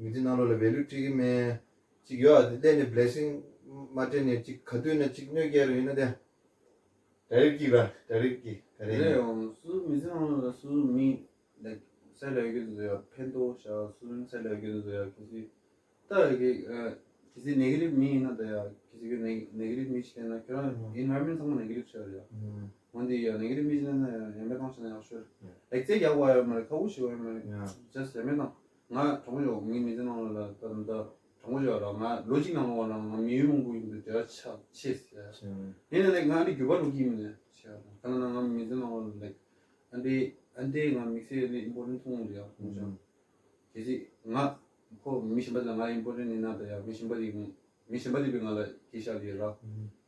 མི་ཚེ་ནང་ལོགས་ལ་ཝེ་ལུ་སྤྲད་ཀྱི་མེད་ཅིག་ཡོད་ཨ། དེ་ལས་ནི་བྷི་ལེ་སིང་མ་སྤྲད་ནས་ཅིག་ག་དུས་ན་ཅིག་གནོད་སྐྱེལ་རུ་ཡིན་ན་དེ་ཌའི་རེག་ཀི་ར་ཌའི་རེག་ཀི་ག་རེ་རེད་ཡིན་ཡང་སུ་མི་ཚེ་ནང་ལ་སུ་མི་ལའིག་སེ་ལ་ཡོད་ཀྱི་འདུག་ཡ་ཕན་ཐོགས་བྱ་སུ་མི་སེ་ལ་ཡོད་ཀྱི་འདུག་ཡ་གལ་སྲིད་ད་གི་ཨ་གལ་སྲིད་ནེ་གེ་ཊིབ་མི་ཡིན་ན་ད་ཡ་གལ་སྲིད་ཁྱོད་ནེ་ནེ་གེ་ཊིབ་མི་ཞིག་ཡིན་ན་ཁྱོད་རང་ཨེན་ཝའི་རོན་མེན་ཊི་ཚང་མ་ནེ་གེ་ཊིབ་ཆགས་རེད་ཡ། འོན་ཏེ་ཡ་ནེ་གེ་ཊིབ་མི་ཞིག་ཡིན་ན་ཡ་ཡ་མེད་བཏང་ཤེས་ན་ཡག་ཤོས་རེད། ལའིག་རྩེ་རྒྱག་དགོས་ཡོད་མ་རེད། ཁ་ཁུ་ཞིག་ཡོད་མ་རེད། ཇ་སི་ཊི་ཡ་མེད་བཏང་། ང་དྲང་པོ་ཞུ་ངའི་མི་ཚེ་ནང་ལ་ད་ད་དྲང་པོ་ཞུ་ལ་ང་ལོ་གཅིག་ནང་ལོགས་ལ་ང་མི་ཡུལ་མང་པོ་ཡིན་པའི་དེ་ཆ་ཆེ་ཟེར། ཡིན་ནའི་ལའིག་ང་འདི་འགྱུར་བ་འགྲོ་གི་མིན་ནས་ཆེ་བ་དང་ད་ན་ང་མི་ཚེ་ནང་ལོགས་ལ་ལའིག་ཨ་འདི་ཨ་འདི་ང་དམིགས་བསལ་ནི་ཨིམ་པོར་ཊན་མཐོང་ཡོད་ཡ་ཁོང་ཅག་གལ་སྲིད་ང་ཁོ་མི་གཞན་པ་ལ་ང་ཨིམ་པོར་ཊན་ཡིན་ན་ད་ཡ་མི་གཞན་པ་དེ་མི་གཞན་པ་དེ་བས་ང་ལ་གེ་ཤ་ལི་ར།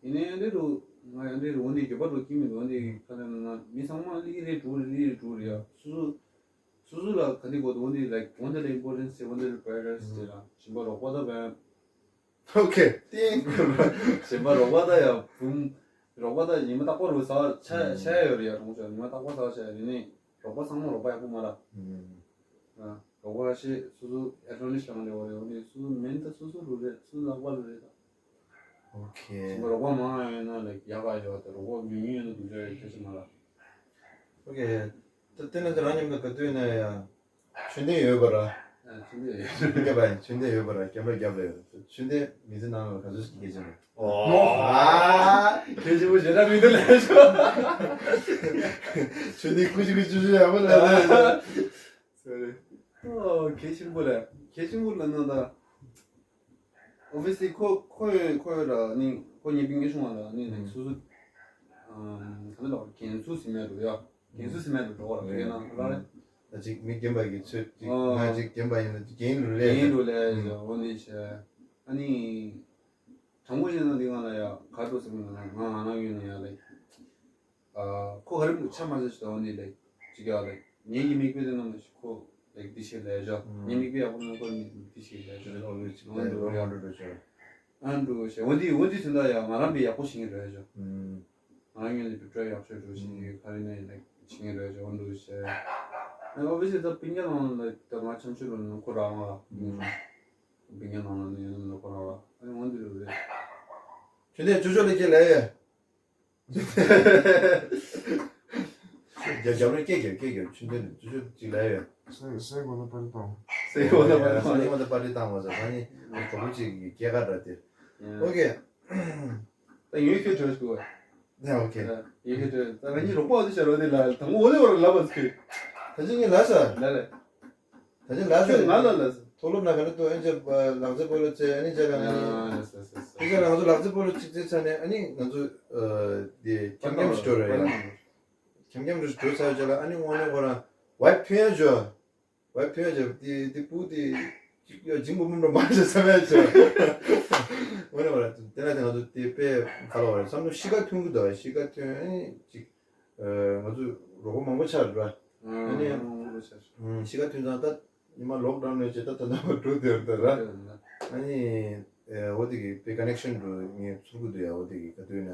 ཡིན་ནའི་ཨ་འདི་རུ་ང་ཨ་འདི་རུ་འོ་འདི་འགྱུར་བ་འགྲོ་གི་མིན་འོ་འདི་ཁ་ལ་ན་མི་ཚང་མ་ལི་རེ་འགྲོ་རེ་ལི་རེ་འགྲོ་རེ་ཡ་སུ་སུ་སོ་སོ་ལ་ག་འདི་དགོས་འདུག་འོ་འདི་ལའིག་འོ་འདི་ལ་ཨིམ་པོར་ཊན་སི་འོ་འདི་ལ་པ་རའི་ཊི་ཊི་སི་དེ་ལ་གཞན་པ་རོགས་པ་ད་བན། ཨོ་ཁེ། ཏིང་། གཞན་པ་རོགས་པ་ད་ཡ་བུམ་རོགས་པ་ད་ཉི་མ་རྟག་པར་རུ་ཟ་བ་ཆ་ཆ་ཡ་ཡོད་རེད་ཡ་གྲོང་ཚོ་ཉི་མ་རྟག་པར་ཟ་བ་ཆ་ཡ་ཡིན་ནའི་རོགས་པ་ཚང་མ་རོགས་པ་ཡག་པོ་མ་ར། རོགས་པ་ཤེས་སོ་སོ་ཨེ་ཌ་ཝན་ཊེ་ཇི་བླངས་ནས་འོ་རེད་འོ་འདི་སོ་སོ་མེན་ད་སོ་སོ་རུ་རེད་སོ་སོ་ལག་པ་རུ་རེད་ད། ཨོ་ཁེ། གཞན་པ་རོགས་པ་མང་ཡོད་ན་ལའིག་ཡག་ག་ཡོད་ད་རོགས་པ་ཉུང་ཉུང་ཡོད་ན་སྡུག་ཅག་ཡོད་སྐད་ཆ་མ་ར། ཨོ་ཁེ། ད་དེ་ན་དེ་རང་མཉམ་དུ་ག་དུས་ན་ཡ། མཆོད་རྟེན་ཡོད་པ་ར། ཨ་མཆོད་རྟེན་ཡོད། མཁས་པ་ཡིན་མཆོད་རྟེན་ཡོད་པ་ར་ཀེམ་ར་རྒྱབ་ལ་ཡོད། མཆོད་རྟེན་མི་ཚེ་ནང་ལ་ག་ཚོད་ཀྱི་གལ་ཆེན་པོ། ཨོ། ཨ། གལ་ཆེན་པོ་ཞེ་དྲག་མི་འདུག་ལས་ཤོག་མཆོད་རྟེན་ཀུ་ཅི་ཀུ་ཅི་ཅི་ཡག་པོ་ལ་ལ། སོ་རི། ཨོ་གལ་ཆེན་པོ་ལ་གལ་ཆེན་པོ་ལ་ན་ད། ཨོ་བི་སི་ལི་ཁོ་ཁོ་ཁོ་ར་ནི་ཁོ་ཉེ་སྤུན་ཉེ་ཆུང་བ་ལ་ནི་ནི་སོ་སོ་ག་ལ་ལོག་རྒན་ཚུགས་སི་མེད་རུ་ཡ་རྒན་ཚུགས་སི་མེད་རུ་འགྲོ་བ་ར་རྒན་ན་ལ་རེ། ད་ཅིག་མི་རྒན་པ་གི་ཚོད་ཅིག་ང་ཅིག་རྒན་པ་ཡིན་ན་རྒན་རུ་ལས་རྒན་རུ་ལས་ཡ་འོ་ནི་ཤ་ཨ་ནི་དྲང་པོ་བཤད་ན་འདི་ང་ལ་ཡ་ག་འགྲོ་སི་མེད་ང་ང་ང་ཡོད་ན་ཡ་ལེ། ཁོ་ག་རེ་མོ་ཆ་མ་ཆ་ཞིག་དང་འོ་ནི་ལེགས་ཅིག་ཡ་ལེགས་ངེད་ཀྱི་མིག་དཔེ་དེ་ནང་ཞིག་ཁོ་ལེགས་འདི་ཞིག་ལས་བཞག་ངེད་མིག་དཔེ་ཡག་པོ་ནང་ཁོ་ནི་འདི་ཞིག་ལས་བཞག་འོ་འདི་འོ་འདི་འོ་འདི་འདྲ་ཞིག་འོ་འདི་འོ་འདི་དོན་དག་ཡ་ང་རང་པའི་ཡག་པོ་ཞིག་རེད་བཞག་ང་རང་ངོས་ནས་པའི་ཡག་ཤོས་འགྲོ་ཞིག་ག་རེ་ནས་ལེགས་ཞིག་རེད་བཞག་འོ་འདི་ཞིག་ཨ་ཨོ་བི་སི་ལི་ད་སྤུན་ཀྱག་ནང་ལ་ད་ང་འཆམ་ཤོས་རོ་ནི་ཁོ་རང་ལ་སྤུན་ཀྱག་ནང་ལ་ནི་ཡོད་ནི་ཁོ་རང་ལ་ཨ་ནི་འོ་འདི་རུ་རེད། ཁྱོད་ནས་ཅོ་ཅོ་ལས་ཀྱི་ལས་ཡོད། རྒྱ་རྒྱ་རོ་སྐད་རྒྱབ་སྐད་རྒྱབ་ཆུ་འདི་ནས་ཆུ་ཆུ་ཅིག་ལ་ཡོད། སེ་སེ་གོ་ལ་པར་བཏང་། སེ་གོ་ལ་པར་བཏང་། སེ་གོ་ལ་པར་བཏང་བ་ཟེར་ད་ནི་གྲོགས་པོ་གཅིག་གི་སྐྱེས་སྐར་འདྲ་དེ། ཨོ་ཁེ། ད་ཡོད་ཁྱོད་བྲོས་དགོས། ནས་ཨོ་ཁེ། ཡོད་ཁྱོད་བྲོས་ད་ང་གཉིས་རོགས་པ་འོ་དེ་བྱ་རོགས་དེ་ལ་དང་པོ་འོ་དེ་བར་ལབ་པ་ཚུགས། ད་ཅི་ངས་ལབ་ས། ལ་ལས། ད་ཆ་ལ་ཁྱོད་ང་ལ་ལ་ཟེར། མཐོ་སློབ་ན་ག་ལེ་ཏོ་ཨན་ཅེ་ལག་རྩེ་སྤོ་ལོ་རྩེ་ཨ་ནི་ཅེ་ལ་ང་ནི། ཨ་ཟེར་ཟེར་ཟེར། དེ་ཅེ་ལ་ང་ཚོ་ལག་རྩེ་སྤོ་ལོ་གཅིག་རྩེ་ཚར་ནས་ཨ་ནི་ང་ཚོ་དེ་ཁྱམ་ཁྱམ་ཞིག་འགྲོ་རེད་ཡ། ཁྱམ་ཁྱམ་རུ་འགྲོ་ཚར་ཅེ་ལ་ཨ་ནི་དངོས་གནས་ཁོ་རང་ཝའི་ཕུ་ཡ་ཇོ། ཝའི་ཕུ་ཡ་ཇོ་དེ་དེ་པུ་དེ་ཅིག་ཡ་ཇིང་པོ་མུན་པ་མ་ཆེ་ས་མེད་ཅོ། དངོས་གནས་ཁོ་རང་དེ་ན་དེ་ང་ཚོ་དེ་དཔེ་ཁ་ལོ་བ་རེད་བསམ་ནོ་ཤི་ཁ་ཐུན་གི་འདུག་ཤི་ཁ་ཐུན་ཨ་ནི་ཅིག་ང་ཚོ་རོགས་པ་མང་པོ་ཆགས་རེད་པ། ཨ་ནི་ཤི་ཁ་ཐུན་ཚང་ད་ཉི་མ་ལོག་ཌའོན་ལས་བྱེད་ད་ད་ད་འགྲོ་དེ་རེད་ད་ར། ཨ་ནི་འོ་དེ་གི་པེ་ཀ་ནེག་ཤན་འགྲོ་ངས་ཚུར་གི་འདུག་ཡ། འོ་དེ་གི་ག་དུས་ན་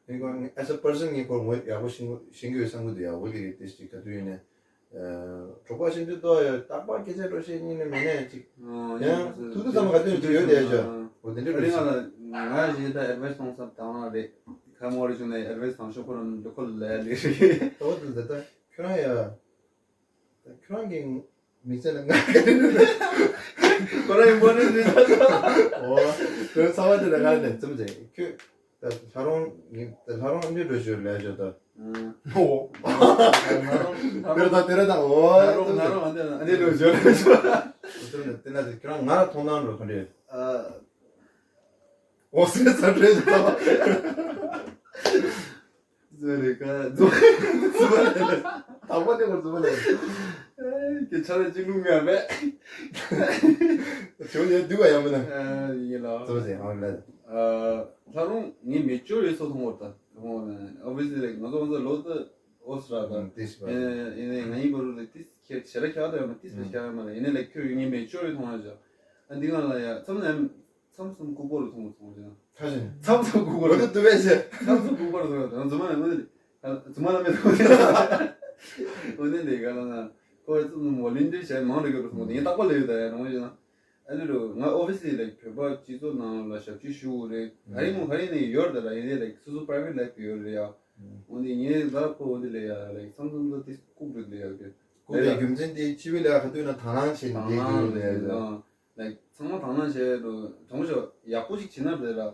ངས་ཁོ་as a person ངས་ཁོ་ངོ་ཡག་པོ་ཤེས་ཤེས་གི་ཡོད་བསམ་གི་འདུག་ཡ། འོ་དེ་གི་དེ་ཞིག་ག་དུས་ཡིན་ན་གྲོགས་པོ་ཤེས་འདུག་ཏོ་ཡ་རྟག་པར་སྐད་ཆ་འགྲོ་ཤེས་ཉིན་ནས་མེད་ནས་ཅིག་ཡང་ཐུག་དུས་ཙམ་ག་དུས་ཅིག་ཡོད་དེ་ཡ་ཅོ། འོ་དེ་འདྲ་འགྲོ་ཤེས། ང་ང་ཞིག་ད་ཨེ་ཌ་ཝའི་སི་གཏོང་ས་དང་རེད། ཁ་མོ་རེ་བྱུང་ནས་ཨེ་ཌ་ཝའི་སི་དང་ཤོག་ཁོ་རང་འདི་ཁོ་ལ་ལས་རེད། འོ་དེ་ད་ད་ཁྱོད་རང་ཡ། ཁྱོད་རང་གི་མི་ཚེ་ལ་ང་ག་རེ་རེད། ཁོ་རང་ཡི་མོ་ནི་རེད་ད། འོ། ཁྱོད་ཚ་བ་དེ་ལ་ང་ལས་ཙམ་ཟེར་ཁྱོད། ད་ལྷ་རོང་ངི་ད་ལྷ་རོང་ཨ་ནི་འགྲོ་ཞོར་ལས་ཞོར་ད། འོ། ལྷ་རོང་ལྷ་རོང་དེ་ར་ད་འོ། ལྷ་རོང་ལྷ་རོང་ཨ་ནི་ཨ་ནི་འགྲོ་ཞོར་ལས་ཞོར། ཙམ་ཟེར་དེ་ན་དེ་ཁྱོད་རང་ང་ལ་མཐོང་སྣང་འགྲོ་ག་འདྲས། ཨ། འོ་སེ་ས་འདྲས་ད། ཟེར་རེ་ཀ་རྫུན་རྫུན་མ་ལས། དང་པོ་དེ་གོ་རྫུན་མ་ལས། ཁྱེད་ཆ་ལ་ཅི་ལུང་ངེས་མེད། ཁྱོད་ཡང་སྡུག་པ་ཡང་མིན་ན། ཡིན་ལ། རྫུན་མ་ཟེར་ཨང་ལ། ལྷ་རུང་ངའི་མེ་ཅོར་ཡོད་སོ་མཐོང་བར་ད། ཨོ་བི་སི་ལི་ང་ཚོ་ང་ཚོ་ལོ་ད་ཨོ་སི་ར་ད། ཡིན་ནའི་ང་ཡིན་པ་རུ་ལ་ཏིས་ཁྱེད་ཞེ་ར་ཁྱག་ད་ཡོད་མ་ཏིས་པ་ཁྱག་ཡོད་མ་ལ་ཡིན་ནའི་ལ་ཁྱོད་ངའི་མེ་ཅོར་ཡོད་མཐོང་ཡ་ཅག་ཨ་འདི་ང་ལ་ཡ་མཚམས་ནས། མཚམས་སུ་ལྐུགས་པ་རུ་མཐོང་བ་སོང་ཅིང་། ཁ་ཞིག་མཚམས་སུ་ལྐུགས་པ་རུ། འོ་དེ་དུ་བས་ཤེ། མཚམས་སུ་ལྐུགས་པ་རུ་མཐོང་བ་དང་རྫུན་མ་ནས་ངོས་ནས། ཨ་ཙི་མ་ལ་མེད་དོ། འོ་ནི་འདི་ག་ལ་ན་ཁོ་ཙུ་མོ་ལིན་འདི་བྱས་མང་རེ་གི་རུ་སོང་ངས་རྟག་པ་ལས་ཡོད་ད་ཡ་རང་བཞིན་ན། ཨ་ནི་རུ་ང་ཨོ་བི་སི་ལི་ལའིག་བོད་པ་སྤྱི་ཚོགས་ནང་ལ་ཞབས་ཕྱི་ཞུ་དགོས་རེད། ག་རེ་མོ་ག་རེ་ནས་ཡོད་ད་ལ་ཡིན་ནའི་ལའིག་སོ་སོ་པ་རའི་ཝེ་ཊི་ལའིཕ་ཡོད་རེད་ཡ། འོ་ནི་ངས་ད་ཁོ་འོ་འདི་ལས་ཡ་ལའིག་མཚམས་མཚམས་ད་དེ་ལྐུགས་རེད་ལས་ཡ་གི་ལྐུགས་པའི་རྒྱུ་མཚན་དེ་སྤྱི་བའི་ལས་ཀ་དུས་ན་དང་བླངས་བྱས་ནས་བསྡད་ཀྱི་ཡོད་རེད་ལ། ལའིག་ཚང་མ་དང་བླངས་བྱས་འགྲོ་དྲང་པོ་ཞོ་ཡག་པོ་ཞིག་བྱེད་ན་རེད་ལ།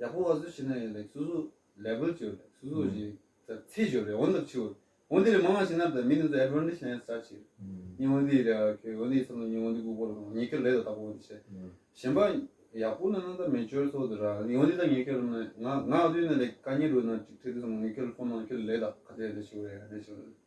ཡག་པོ་ག་ཚོད་བྱེད་ན་ཡང་ལའིག་སོ་སོ་ལེ་བལ་ཅིག་ཡོད་རེད། སོ་སོ་ཞིག་ཚད་ཅིག་ཡོད་རེད། འོ་འདབ་ཆེ་བོ་འོ་འདི་ལས་མང་བ་བྱེད་ན་ད་མི་འདི་ཚོ་ཨེ་ཌི་ཝན་ཊེ་ཇི་ལེན་སྟར་ཆེ་རེད། ཉིན་འོ་འདི་རེད་ཁྱོད་འོ་འདི་ཚོ་ཉིན་འོ་འདི་གུག་པོ་ལ་ཉེ་ཁྱོད་ལས་ད་ད་གོ་འདི་བྱས། གཞན་པ་ཡག་པོ་ན་ན་ད་མེ་ཅོར་ཚོ་དེ་ར་ཉིན་འོ་འདི་ད་ཉེ་ཁྱོད་ལ་ང་ང་འོ་འདི་ན་ལའིག་དཀའ་ཉེ་རུ་ན་ཅིག་ཁྲིད་དུ་སོང་ཉེ་ཁྱོད་ལ་ཕོན་ན་ཁྱོད་ལས་ད་ག་དེ་རེད་ཞུ་རེད་རེད་ཞུ་རེད།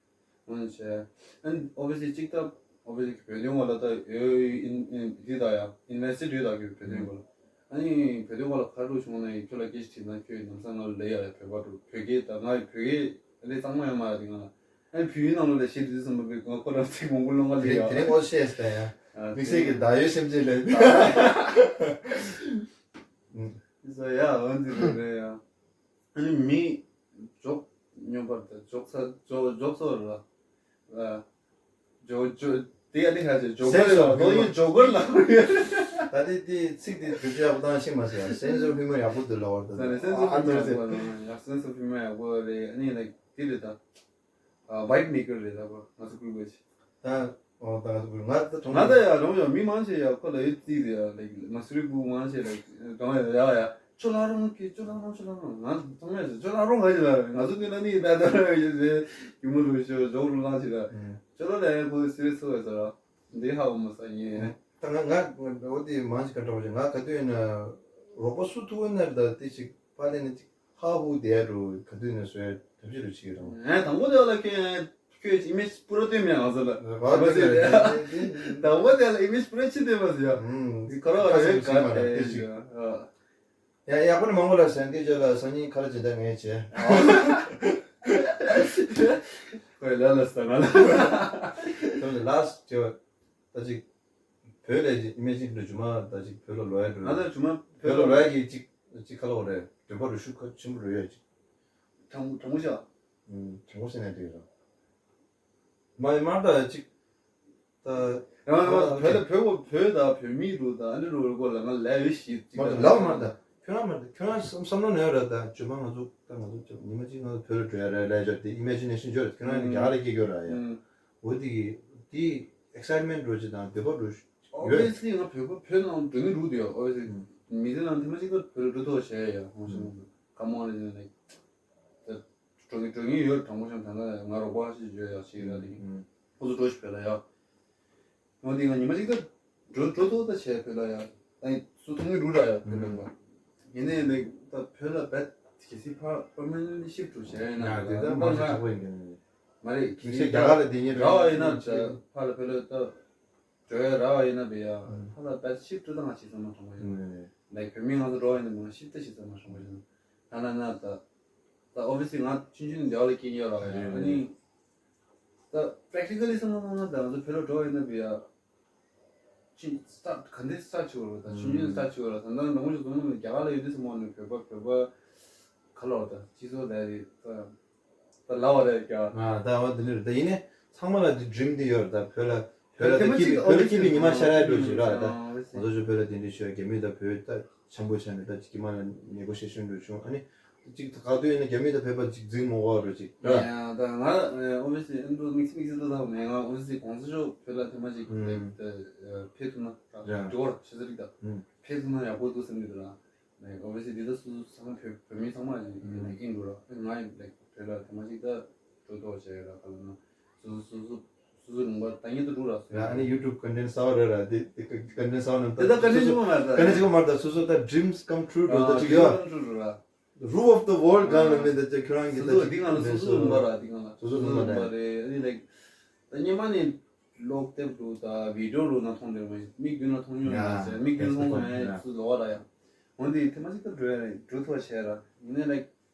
འོན་ཆེ། ཨན་ཨོ་བི་སི་ཅིག་ད་ཨོ་བི་སི་བོད་དོན་སྐོར་ལ་ད་ཡོད་ཨིན་ཨིན་འདི་ད་ཡ་ཨིན་ཝེ་སི་ཊི་ཡོད་ད་གི་བོད་དོན་སྐོར་ལ། ཨ་ནི་བོད་དོན་སྐོར་ལ་ཁ་རུ་བྱུང་ན་ཡི་ཁྱོད་ལ་སྐད་ཆ་དྲིས་ན་ཁྱོད་ཡི་ལམ་སང་ང་ལ་ལས་ཡ་ཡ་བོད་པ་འགྲོ་བོད་སྐད་ད་ང་ཡི་བོད་སྐད་ཨ་ནི་གཙང་མ་ཡོད་མ་རེད་ང་ལ། ཨ་ནི་བོད་ཡིག་ནང་ལོགས་ལ་ཤེས་དུས་ཙམ་པ་བི་ང་ཁོ་རང་ཚིག་མང་པོ་ལོང་བ་ལས་ཡ། དེ་རིང་ཨོ་ཤེས་ད་ཡ། ཨ་དམིགས་བསལ་གྱི་ད་ཡོད་སེམས་ཅན་ལས། ཨ་ཟོ་ཡ་འོན་ཏེ་རེད་ཡ། ཨ་ནི་མི་འཇོག་སྙོམས་པར་དང་འཇོག་ཚ་འཇོག་འཇོག་ཚོར་ལ། ཨ། འཇོག་འཇོག་དེ་ཨ་ནི་ཁ་ཅིག་འཇོག་གར་ལ་ལོ་ཡི་འཇོག་གར་ལ། ད་དེ་དེ་ཚིག་དེ་བསྒྱུར་བཅོས་ཡག་པོ་བཏང་ཤེས་མ་སོང་ཡ། སེམས་ཚོར་ཕི་མ་ཡག་པོ་འདུག་ལ་བར་དུ། ད་ནི་སེམས་ཚོར་ཕི་མ་ཡག་པོ་ལ་ཡ་སེམས་ཚོར་ཕི་མ་ཡག་པོ་རེད། ཨ་ནི་ལ་དེ་རེད་ད། ཨ་ཝའིབ་མེ་ཀར་རེད་ད་པ་ང་ཚོ་ཀུན་དགོས་ཆེ། ད་ཨོ་ད་ང་ཚོ་ཀུན་ང་ད་གྲོང་ང་ད་ཡ་རོང་ཡ་མི་མང་ཆེ་ཡ་ཁོ་ལ་ཡོད་རྩིས་རེད་ཡ། ལའིག་མ་སུ་རི་བུ་མང་ཆེ་ལའིག་གྲོང་ཡ་ཡ་ཡ་ཅོ་ལ་རོང་གི་ཅོ་ལ་རོང་ཅོ་ལ་རོང་ང་ཚོ་མེད་ཅོ་ལ་རོང་ང་ཅི་ལ་ང་ཚོ་ཀུན་ལ་ནི་ད་ད་ཡོད་ཟེ་ཡུ་མོ་རུ་ཤོ་ཇོག་རུ་ལང་ཆེ་ད་ཅོ་ལ་ལ་ཡ་ཁོ་སི་རི་སི་བ་ས་ར་འདི་ཧ་བ་མ་ས་ཡིན། ད་ང་ང་འོ་དེ་མང་ཆེ་ག་འདྲ་བ་ང་ག་དུས་ཡིན་ན་རོགས་པ་སུ་ཐུག་ན་ད་དེ་ཞིག་པ་ལེ་ནི་ཅིག་ཧ་ཧུ་དེ་རུ་ག་དུས་ནས་བཟོས་ཐབས་ཤེས་རུ་བྱེད་རུང་། ཨེ་དང་པོ་དེ་ལ་ཁྱོད་ཁྱོད་ཨི་མེཇ་པུ་ར་སྟོན་མེད་ང་ཚོ་ལ། ར་བ་དེ་ལ་དང་པོ་དེ་ལ་ཨི་མེཇ་པུ་ར་ཕྱི་སྟོན་པ་ཟེར་ཡ། ཁ་ར་བ་རེ་ག་དེ་ཞིག་ཡ་ཡག་པོ་ནི་མང་པོ་ལ་སེང་གེ་ཅོ་ལ་སང་ཉིན་ཁ་ར་ཇི་འདྲ་ངས་བྱས། ཁོས་ལ་ལ་ས་ན་ལ། ཁྱོད་ལ་ལ་སི་ཅོ། ད་ཅིག་བོད་ལས་ཅིག་ཨི་མེ་ཇིན་གྱི་ཇུ་མ་ད་ཅིག་བོད་ལ་ལོ་ཡ་འགྲོ། ང་ད་ཇུ་མ་བོད་ལ་ལོ་ཡ་གི་ཅིག་ཅིག་ཁ་ལོ་རེད། འདོད་པ་རུ་ཤུགས་ཁ་ཆེན་པོ་རུ་ཡོད་ཅིག་དྲང་དྲང་མོ་ཤ། ཨུམ་དྲང་མོ་ཤ་ནས་དེ་ར། མ་ཡི་མ་ད་ཅིག་ད་ཡང་ཡང་བོད་ལ་བོད་བོད་ད་བོད་མི་རུ་ད་ཨ་ནི་རུ་རུ་གོ་ལ་ང་ལས་ཡོད་ཤི་ཅིག་མ་ད་ལབ་མ་ད། ཁྱོད་རང་མ་ཁྱོད་རང་བསམ་བསམ་བློ་ནས་ར་ད་ཇུ་མ་ང་ཚོ་ད་ང་ཚོ་ཉི་མ་གཅིག་ང་ཚོ་བོད་ལ་འགྲོ་ཡ་ར་ལས་འཇོག་དེ་ཨི་མེ་ཇི་ནེ་ཤན་འཇོག་ཁྱོད་རང་གི་རྒྱ་གར་ལ་སྐྱེ་རྒྱུ་ར་ཡ། འོ་དེ་གི་དེ་ཨེག་སའིཊ་མེན་ཊི་རོ་ཅི་དང་འདོད་པ་རུ་ཡོད། ཨོ་བི་ཡས་ལི་ང་བོད་པ་བོད་ནང་འགྲོ་ངེས་རུ་དེ་ཨོ་བི་ཡས་ལི་མི་ཚེ་ནང་ཐེངས་མ་གཅིག་ད་བོད་ལ་འགྲོ་ཐུབ་བྱས་ཡ་ཧོང་ཤང་ཀ་མོང་ལ་ཡིན་ལ་ད་འགྲོ་ངེས་འགྲོ་ངེས་ཡོད་དྲང་པོ་ཤང་ད་ང་ང་རོགས་པ་ཞིག་ཡོད་ཡ་ཞིག་ཡོད་ལ་དེ་ཁོ་ཚོ་འགྲོ་ཞིག་བོད་ལ་ཡ། འོ་དེ་ང་ཉི་མ་གཅིག་ད་འགྲོ་འགྲོ་ཐུབ་ད་བྱས་བོད་ལ་ཡ། ཨ་ནི་སུ་ཐུག་ངེས་རུ་ར་ཡ་བོད་ལ་ཡ། ཡིན་ནའི་ལེགས་ད་བོད་ལ་བད་གལ་སྲིད་ཕ་པར་མ་ནེན་ཊ་ཤིབ་ཊི་བྱས་ཡིན་ན་ཡ་དེ་ད་ད་མ་ང་ཤེས་ཆགས་པོ་ཡིན་གི་མ་རེད་མི་ཚེ་རྒྱ་གར་ལ་བསྡད་ཉེན་ར་བ་ཡིན་ན་ད་ཕ་ལ་བོད་ལ་ད་འགྲོ་ཡ་ར་བ་ཡིན་ན་བེ་ཡ་ཕ་ལ་བད་ཤིབ་ཊི་ད་ང་ཤེས་ཚང་མ་གྲོང་པ་ཡིན་ལེགས་བོད་མི་ང་ཚོ་འགྲོ་བ་ཡིན་ན་མ་ཤིབ་ཊི་ཤེས་ཚང་མ་གྲོང་པ་ཡིན་ད་ན་ན་ད་ད་ཨོ་བི་ཡས་ལི་ང་ཆུང་ཆུང་འདི་ལ་སྐྱེས་ཡོད་ར་བ་ཡ་ཨ་ནི། ད་པྲེག་ཊི་ཀ་ལི་བསམ་བློ་བཏང་ན་ད་ང་ཚོ་བོད་ལ་འགྲོ་ཡིན་ན་བི་ཡ། ཅི་སྟ་ག་འདི་སྟ་ཆུ་བ་ད་ཆུང་ཆུང་སྟ་ཆུ་བ་ད་ད་འདྲ་མོ་ཞིག་བཟུང་ན་རྒྱ་གར་ལ་ཡོད་དུས་སམ་ནི་བོད་པ་བོད་པ་ག་ལ་བ་ད་སྤྱི་ཚོགས་ད་རེད་ད་ད་ལ་བ་རེད་ཀྱ། ད་བ་འདི་ནི་རེད་ད་ཡིན་ནའི་ཚང་མ་ལ་འདི་ཌི་རིམ་འདི་ཡོད་རེད་ད་བོད་ལ་བོད་ལ་ད་སྐྱིད་པའི་བོད་ལ་སྐྱིད་པའི་ཉི་མ་ཤར་ཡ་འགྲོ་ཞིག་ར་ད་ང་ཚོ་ཆུ་བོད་ལ་དེ་འདྲ་ཤོད་རྒྱ་མི་ད་བོད་ད། འཆམ་པོ་བྱས་ནས་ད་ཅིག་གི་མ་ལ་ནེ་གོ་ཤེ་ཤོན་འགྲོ་བྱུང་ཨ་ནི། ཅིག་ག་དུས་ཡིན་ན་རྒྱ་མི་དང་བོད་པ་ཅིག་འཛིང་མོ་གོ་རུ་ཅིག་ར། ཡ་ད་ང་ཨོ་བི་ཡས་ལི་ཨེ་འགྲོ་དམིགས་བསལ་དམིགས་བསལ་ད་ད་མེད་ང་ཨོ་བི་ཡས་ལི་གོང་ས་མཆོག་བོད་ལ་ཐེངས་མ་ཅིག་ཕེབས་ཐུབ་ན་ད་འགྲོ་བར་ཆེ་ས་རིག་ད་ཕེབས་ཐུབ་ན་ཡག་པོ་འདུག་བསམ་གི་འདུག་ར། ཨོ་བི་ཡས་ལི་འདི་ད་སུ་སུ་ཚང་མ་བོད་བོད་མི་ཚང་མ་ཡིན་ན་ཨིན་འགྲོ་ར་ང་ཡིན་བོད་ལ་ཐེངས་མ་ཅིག་ད་འགྲོ་ཐུབ་བྱས་ར་ག་ལ་ན་སུ་སུ་སུ་སུ་སུ་ལུང་པ་ད་ཉིད་དུ་འགྲོ་ར་སུ་ཡ་ཨ་ནི་ཡུ་ཊུབ་ཀོན་ཊེན་ཊི་གསར་པ་རེད་ར་དེ་དེ་ཀོན་ཊེན་ཊི་གསར་པ་རྣམས་དེ་ད་ཀོན་ཊེན་ཊི་ཅིག་མ་མ་རེད་ཀོན་ཊེན་ཊི་ཅིག་མ་མ་རེད་ད་སོ་སོ་ད་ཌི་རིམ་སི་ཀམ་ཊུ་རུ་འགྲོ་ད་ཅིག་ཡ། ཌི་རིམ་སི་ཀམ་ཊུ་རུ་ར། Roof of the world གང་ལ་མེད་ད་ཅིག་ཁྱོད་རང་གི་ད་སོ་སོ་ཅིག་འདི་ང་ལ་སོ་སོ་ལུང་པ་ར་འདི་ང་ལ་སོ་སོ་ལུང་པ་རེད་ཨ་ནི་ལའིག་ད་སྙེ་མ་ནི་ལོག་དེབ་རུ་ད་བི་ཌི་ཡོ་རུ་ན་མཐོང་འདིར་མ་མིག་མདུན་ལ་མཐོང་མྱོང་ཡོད་ཟེར་མིག་མདུན་མཐོང་མ་ཡ་སུ་ལོག་ར་ཡ། འོན་ཏེ་དེ་མ་ཅིག་ད་འགྲོ་ཡ་རེད་འགྲོ་ཐུབ་པ་བྱས་ར་ཡིན་ནའི་ལའིག་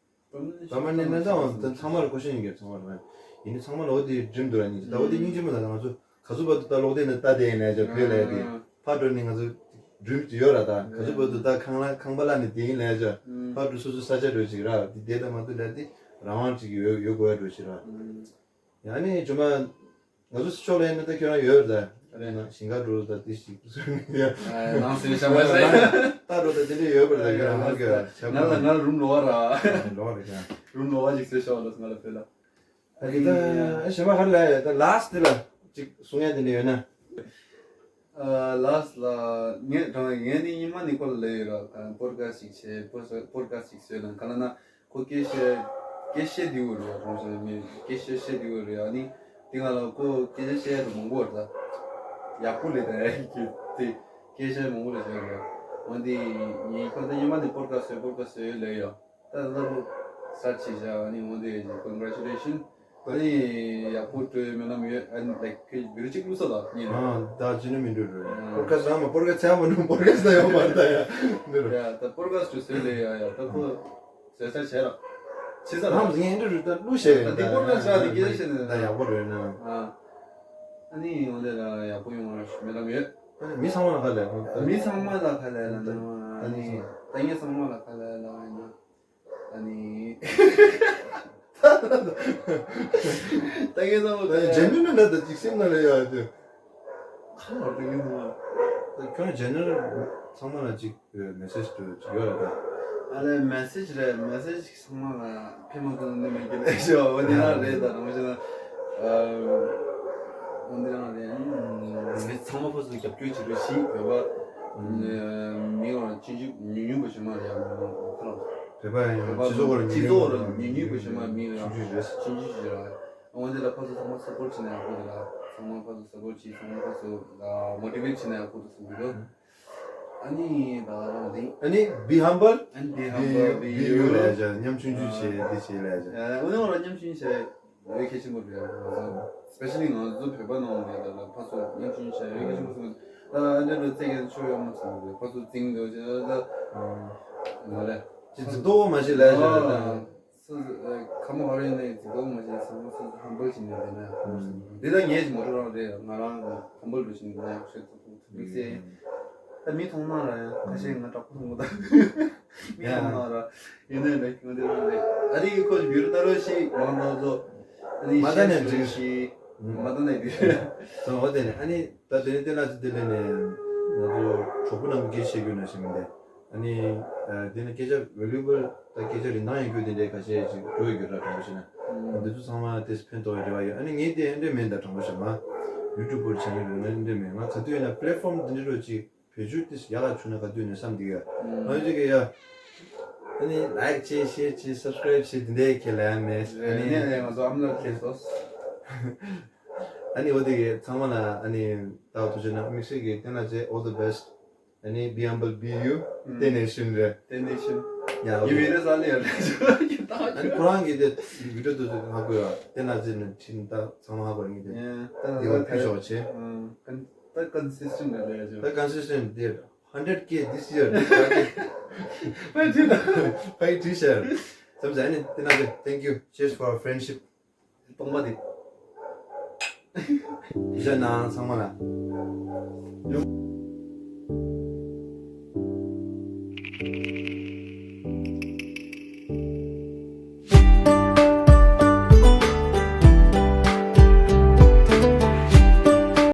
པར་མ་ནེན་ཊི་ད་མ་ནེན་ཊི་ན་ད་འོང་ད་ཚང་མ་ལ་ཀོ་ཤན་ཡིན་གྱི་ཚང་མ་ལ་ཡིན་ནའི་ཚང་མ་ལ་འོ་དེ་ཌི་རིམ་འདུག་ར་ཉིན་ད་འོ་དེ་སྙིང་རྗེ་མོ་ད་ང་ཚོ་ག་ཚོད་བར་དུ་ད་ལོག་དེ་ནས་ལྟ་དེ་ཡིན་ལས་ཅོ་བོད་ལས་དེ་ཕར་འགྲོ་ནི་ང་ཚོ་ཌི་རིམ་ཅིག་ཡོད་ར་ད་ག་ཚོད་བར་དུ་ད་ཁང་ལ་ཁང་པ་ལ་ནི་དེ་ཡིན་ལས་ཅོ་ཕར་འགྲོ་སོ་སོ་ས་ཆ་འགྲོ་ཅིག་ར་དེ་དེ་ད་མ་ཐུབ་ལས་དེ་ རང་དབང་ཅིག་ཡོད་ཡོད་དགོས་ཡ་འགྲོ་ཕྱིར་ར། ཡང་ནི་ཇོ་མ། ང་ཚོ་ཕྱོགས་ལ་ཡིན་ན་ད་ཁྱོད་རང་ཡོད་རེད་ད། རེད། ཞིང་ཁ་འགྲོ་ད་དེ་ཞིག་ཡ། ནང་སེམས་ཤ་མ་ཟ་ཡ། ད་འགྲོ་ད་དེ་འདྲ་ཡོད་པ་རེད། ད་ཁྱོད་རང་ཧ་གོ་ཡ། ང་ལ་ང་ལ་རུམ་ལོག་པ་ར། ལོག་རེད་ཁྱོད། རུམ་ལོག་པ་ཅིག་བཟོས་ཤོག་ལ་ང་ལ་ཕེབས་ལ། ཨ་ནི་ད་གཞན་པ་ཧར་ལ་ཡ་ད་ལཱ་སི་ཊི་དེ་ལ་ཅིག་གསུང་ཡ་དེ་འདྲ་ཡོད་ན། ལཱ་སི་ཊི་ལ་ངས་དྲང་ངས་ནི་ཉི་མ་ནི་ཁོ་ལ་ལབ་ཡོད་ར། པོ་ཌི་ཁ་སི་ཊི་ཅིག་བྱེད། པོ་ཌི་ཁ་སི་ཊི་ཅིག་བཟོས་ལ་ག་ལ་ན། ཁོ་སྐད་བཤད་སྐད་བཤད་དེ་འུ་རེད་བ། གོང་ས་མི་སྐད་བཤད་བཤད་དེ་འུ་རེད། ཨ་ནི་དེ་ག་ལ་ཁོ་སྐད་ཆ་བཤད་ཡ་མང་པོ་རེད་ད། ཡག་པོ་རེད་ད། ཡ་ཁྱེད་དེ་སྐད་ཆ་མང་པོ་རེད་བཤད་རེད། འོན་ཏེ་ཉིན་ཁ་ད་ཉི་མ་ནས་པོ་ཌི་ཁ་སི་ཊི་པོ་ཌི་ཁ་སི་ཊི་ལབ་ཡོད། ད་ལྟ་བུ་གསར་བྱེད་བྱ། ཨ་ནི་འོན་ཏེ་ཀོན་གྷ་རེ་ཅུ་ལེ་ཤན། ཨ་ནི་ཡག་པོ་བྲོས་སྨོན་ལམ་ཡོད། ཨ་ནི་ལའིག་ཁྱེད་བི་ཌི་ཡོ་གཅིག་བླུགས་ས་ད་ཉིན། ཨ་ད་ཅི་ནས་མི་འགྲོ་རེད། ཨ་པོ་ཌི་ཁ་སི་ཊི་ཨ་མ་པོ་ཌི་ཁ་སི་ཊི་ཚད་མ་ནུ་པོ་ཌི་ཁ་སི་ཊི་ད་ཡོད་མ་རེད་ད་ཡ། འདི་རེད། ཡ་ད་པོ་ཌི་ཁ་སི་ཊི་བཟོས་ལེ་ཡ་ཡ་ད་ཁོ་བཟོས་ཚར་བྱས་ར། ཕྱི་ས་ར། ངས་འདི་རུ་ད་བླུགས་བྱས་ད་འདི་པོ་ཌི་ཁ་སི་ཊི་ཨ་ནི་སྐད་ཆ་བཤད་ནས་ད་ཡག་པོ་རེད་ན། ཨ་ཨ་ནི་འོན་ཏེ་ལ་ཡག་པོ་ཡོང་བར་སྨོན་ལམ་ཡོད། ཨ་ནི་མི་ཚང་མ་ལ་ཁ་ལས་ཁོང་ད་མི་ཚང་མ་ལ་ཁ་ལས་ལ་ན་ཨ་ནི་ད་ངས་ཚང་མ་ལ་ཁ་ལས་ལ་ཡིན་ན། ཨ་ནི། ད་ངས་ཚང་མ་ལ་ཨ་ནི་ཇེ་ནུ་ཨིན་ན་ད་ཅིག་སེམས་ནང་ལ་ཡོད་ཨ་ཅེ། ཁ་ལ་ད་ངས་ཚང་མ་ལ། ད་ཁྱོད་ཇེ་ནུ་ཨིན་ཚང་མ་ལ་ཅིག་མེ་སེ་ཇི་ཅིག་ཡོད་རེད་ད། ཨ་ལས་མེ་སེ་ཇི་རེད། མེ་སེ་ཇི་ཅིག་ཚང་མ་ལ་ཕན་མ་ཐོགས་ནི་མེད་ཀྱི་ལས་ཤོག་འོ་འདི་རང་རེད་ད་རང་བཞིན་ན། འོ་འདི་རང་རེད། ཨ་ནི་ངས་ཚང་མ་ཕར་ཚུར་རྒྱབ་སྐྱོར་བྱེད་རོགས་ཞིག་བོད་པ་མི་ང་ཆུང་ཆུང་ཉུང་ཉུང་པོ་ཞིག་མ་རེད་ཡ། མི་ཁ་ལ་བོད་པ་ཡང་སྤྱི་ཚོགས་སྐོར་སྤྱི་ཚོགས་ཉུང་ཉུང་པོ་ཞིག་མ་མི་ཡང་ཆུང་ཆུང་རེད། ཆུང་ཆུང་ཞིག་རེད། འོ་འདི་ལ་ཕར་ཚུར་ཚང་མ་སབ་པོར་བྱེད་ན་ཡག་པོ་རེད་ལ། ཚང་མ་ཕར་ཚུར་སབ་པོར་བྱེད། ཚང་མ་ཕར་ཚུར་མོ་ཊི་ཝེཊ་བྱེད་ན་ཡག་པོ་འདུག་བསམ་གྱི་འདུག་ཨ་ནི་ད་རང་དེ། ཨ་ནི་be humble, and be humble, be be you you ལབ་ཡ་ཅག་ཉམ་ཆུང་ཆུང་བྱེད་འདི་བྱེད་ལབ་ཡ་ཅག་ཨ་འོ་ན་ང་རང་ཉམ་ཆུང་བྱས་འོས་གལ་ཆེན་པོ་རེད། ང་ཚོ་སི་པེ་ཤ་ལི་ང་ཚོ་བོད་པ་ནང་ལ་ད་ལ་ཕར་ཚུར་ཉམ་ཆུང་བྱས་འོས་གལ་ཆེན་པོ་སོང་། ད་འདྲ་འགྲོ་ཚེ་གལ་ཆོ་ཡོད་མ་ཚང་རེད། ཕར་ཚུར་འཛིང་འགྲོ་བྱས་ད་ང་རེད། ཅི་འཛིང་ཏོག་མ་བྱེད་ལབ་ཡ་ཅག་ད། སུ་ཁ་མོ་ཧ་རེ་ནས་ཅི་ལོ་མ་བྱས་སུ་སུ་ཧམ་པོ་བྱས་ནས་བསྡད་ན་ཁོ་འདི་ལ་ངས་ཅི་མོ་ཊ་རང་རེད། ང་རང་ཧམ་པོ་འགྲོ་བཞིན་ནས་ཡག་ཤོས་ཐུག་ཐུག་དམིགས་བསལ་ད་མི་མཐོང་ན་ར་ཡང་ཁ་ཤས་ང་དྲག་པོ་མཐོང་གི་ད། མི་མཐོང་ན་ར་ཡིན་ནའི་ལེགས་ང་འདི་རང་རེད། ཨ་རི་གི་ཁོ་བི་རུ་ལྟ་རོགས་ཤིག་མང་ཐོག་ཚོ་ཨ་ནི་མ་ད་ནས་ཤེས་འདྲི་ཤིག་མ་ད་ནས་འདི་རེད། སོ་འོ་དེ་ནས་ཨ་ནི་ད་དེ་ནས་དེ་ལ་ཅི་དེ་ལས་ནས་ང་ཚོ་གྲོགས་པོ་རྣམས་ཀྱིས་བཤད་རྒྱུ་ན་ཞིག་མིན་ཏེ། ཨ་ནི། ཨ་དེ་ནི་སྐད་ཆ་ཝེ་ལུ་ཨེ་བལ་ད་སྐད་ཆ་རིན་ཐང་ཡོད་རྒྱུ་དེ་འདྲའི་ཁ་ཤས་ཅིག་འགྲོ་ཡོད་རྒྱུ་ར་དྲང་པོ་བཤད་ན། ཨ་འདི་ཚོ་ཚང་མ་དེས་ཕན་ཐོགས་རེ་བ་ཡོད། ཨ་ནི་ངས་དེ་འདྲ་མིན་ད་དྲང་པོ་བཤད་ན། ཡུ་ཊུབ་པར་བྱེད་མཁན་རེད་ང་འདི་འདྲ་མིན། ང་ག་དུས་ཡིན་ན་པི་ལེ་ཊི་ཕོམ་འདི་འདྲ་རོ་ཅིག་བེད་སྤྱོད་དེ་ཡག་ལ་བྱུང་ན་ག་དུས་ཡིན་ན་བསམ་འདི་ཡ། ང་ཅིག་གི་ཡ། ཨ་ནི་ལའིག་བྱེད་ཤེར་བྱེད་སབ་སི་ཀ་རེབ་བྱེད་འདི་འདྲའི་ཁས་ལེན་མེད། ཨ་ནི་ནས་ནས་ང་ཚོ་ཨམ་ལགས་ཁྱེར་སོ། ཨ་ནི་འོ་དེ་གི་ཚང་མ་ལ་ཨ་ནི་ད་འོ་ཐུགས་རྗེ་གནང་། དམིགས་བསལ་གྱི་བསྟན་ལ་རྗེ་all the best། ཨ་ནི་be humble, be you། ཨུམ། བསྟན་ནས་ཤིན་རེད། བསྟན་ནས་ཤིན། ཡ་ཡི་བི་ཌི་ཡོ་ས་ལེ་ཡ་རེད། ཨ་ནི་ཁོ་རང་གིས་དེ་བི་ཌི་ཡོ་དུ་ཧ་གོ་ཡ། བསྟན་ལ་རྗེ་ནས་ཁྲིན་ད་ཚང་མ་ཧ་གོ་ཡ་ངེས་དེ། ཡ་ད་ཡི་བ་ད་ཕུལ་ཤོག་བྱེད། ཨུམ། ད་consistent རེད་ལེ་ཡ་ཅོ། ད་consistent དེ་hundred K this year། ཕའི་ཁྲི་ད། ཕའི་ཁྲི་ཤར། བསམ་ཟ་ནི་དེ་ན་དེ། Thank you, cheers for our friendship. སྟོང་པ་དེ། ཡིད་ཆེས་གནང་ཚང་མ་ལ།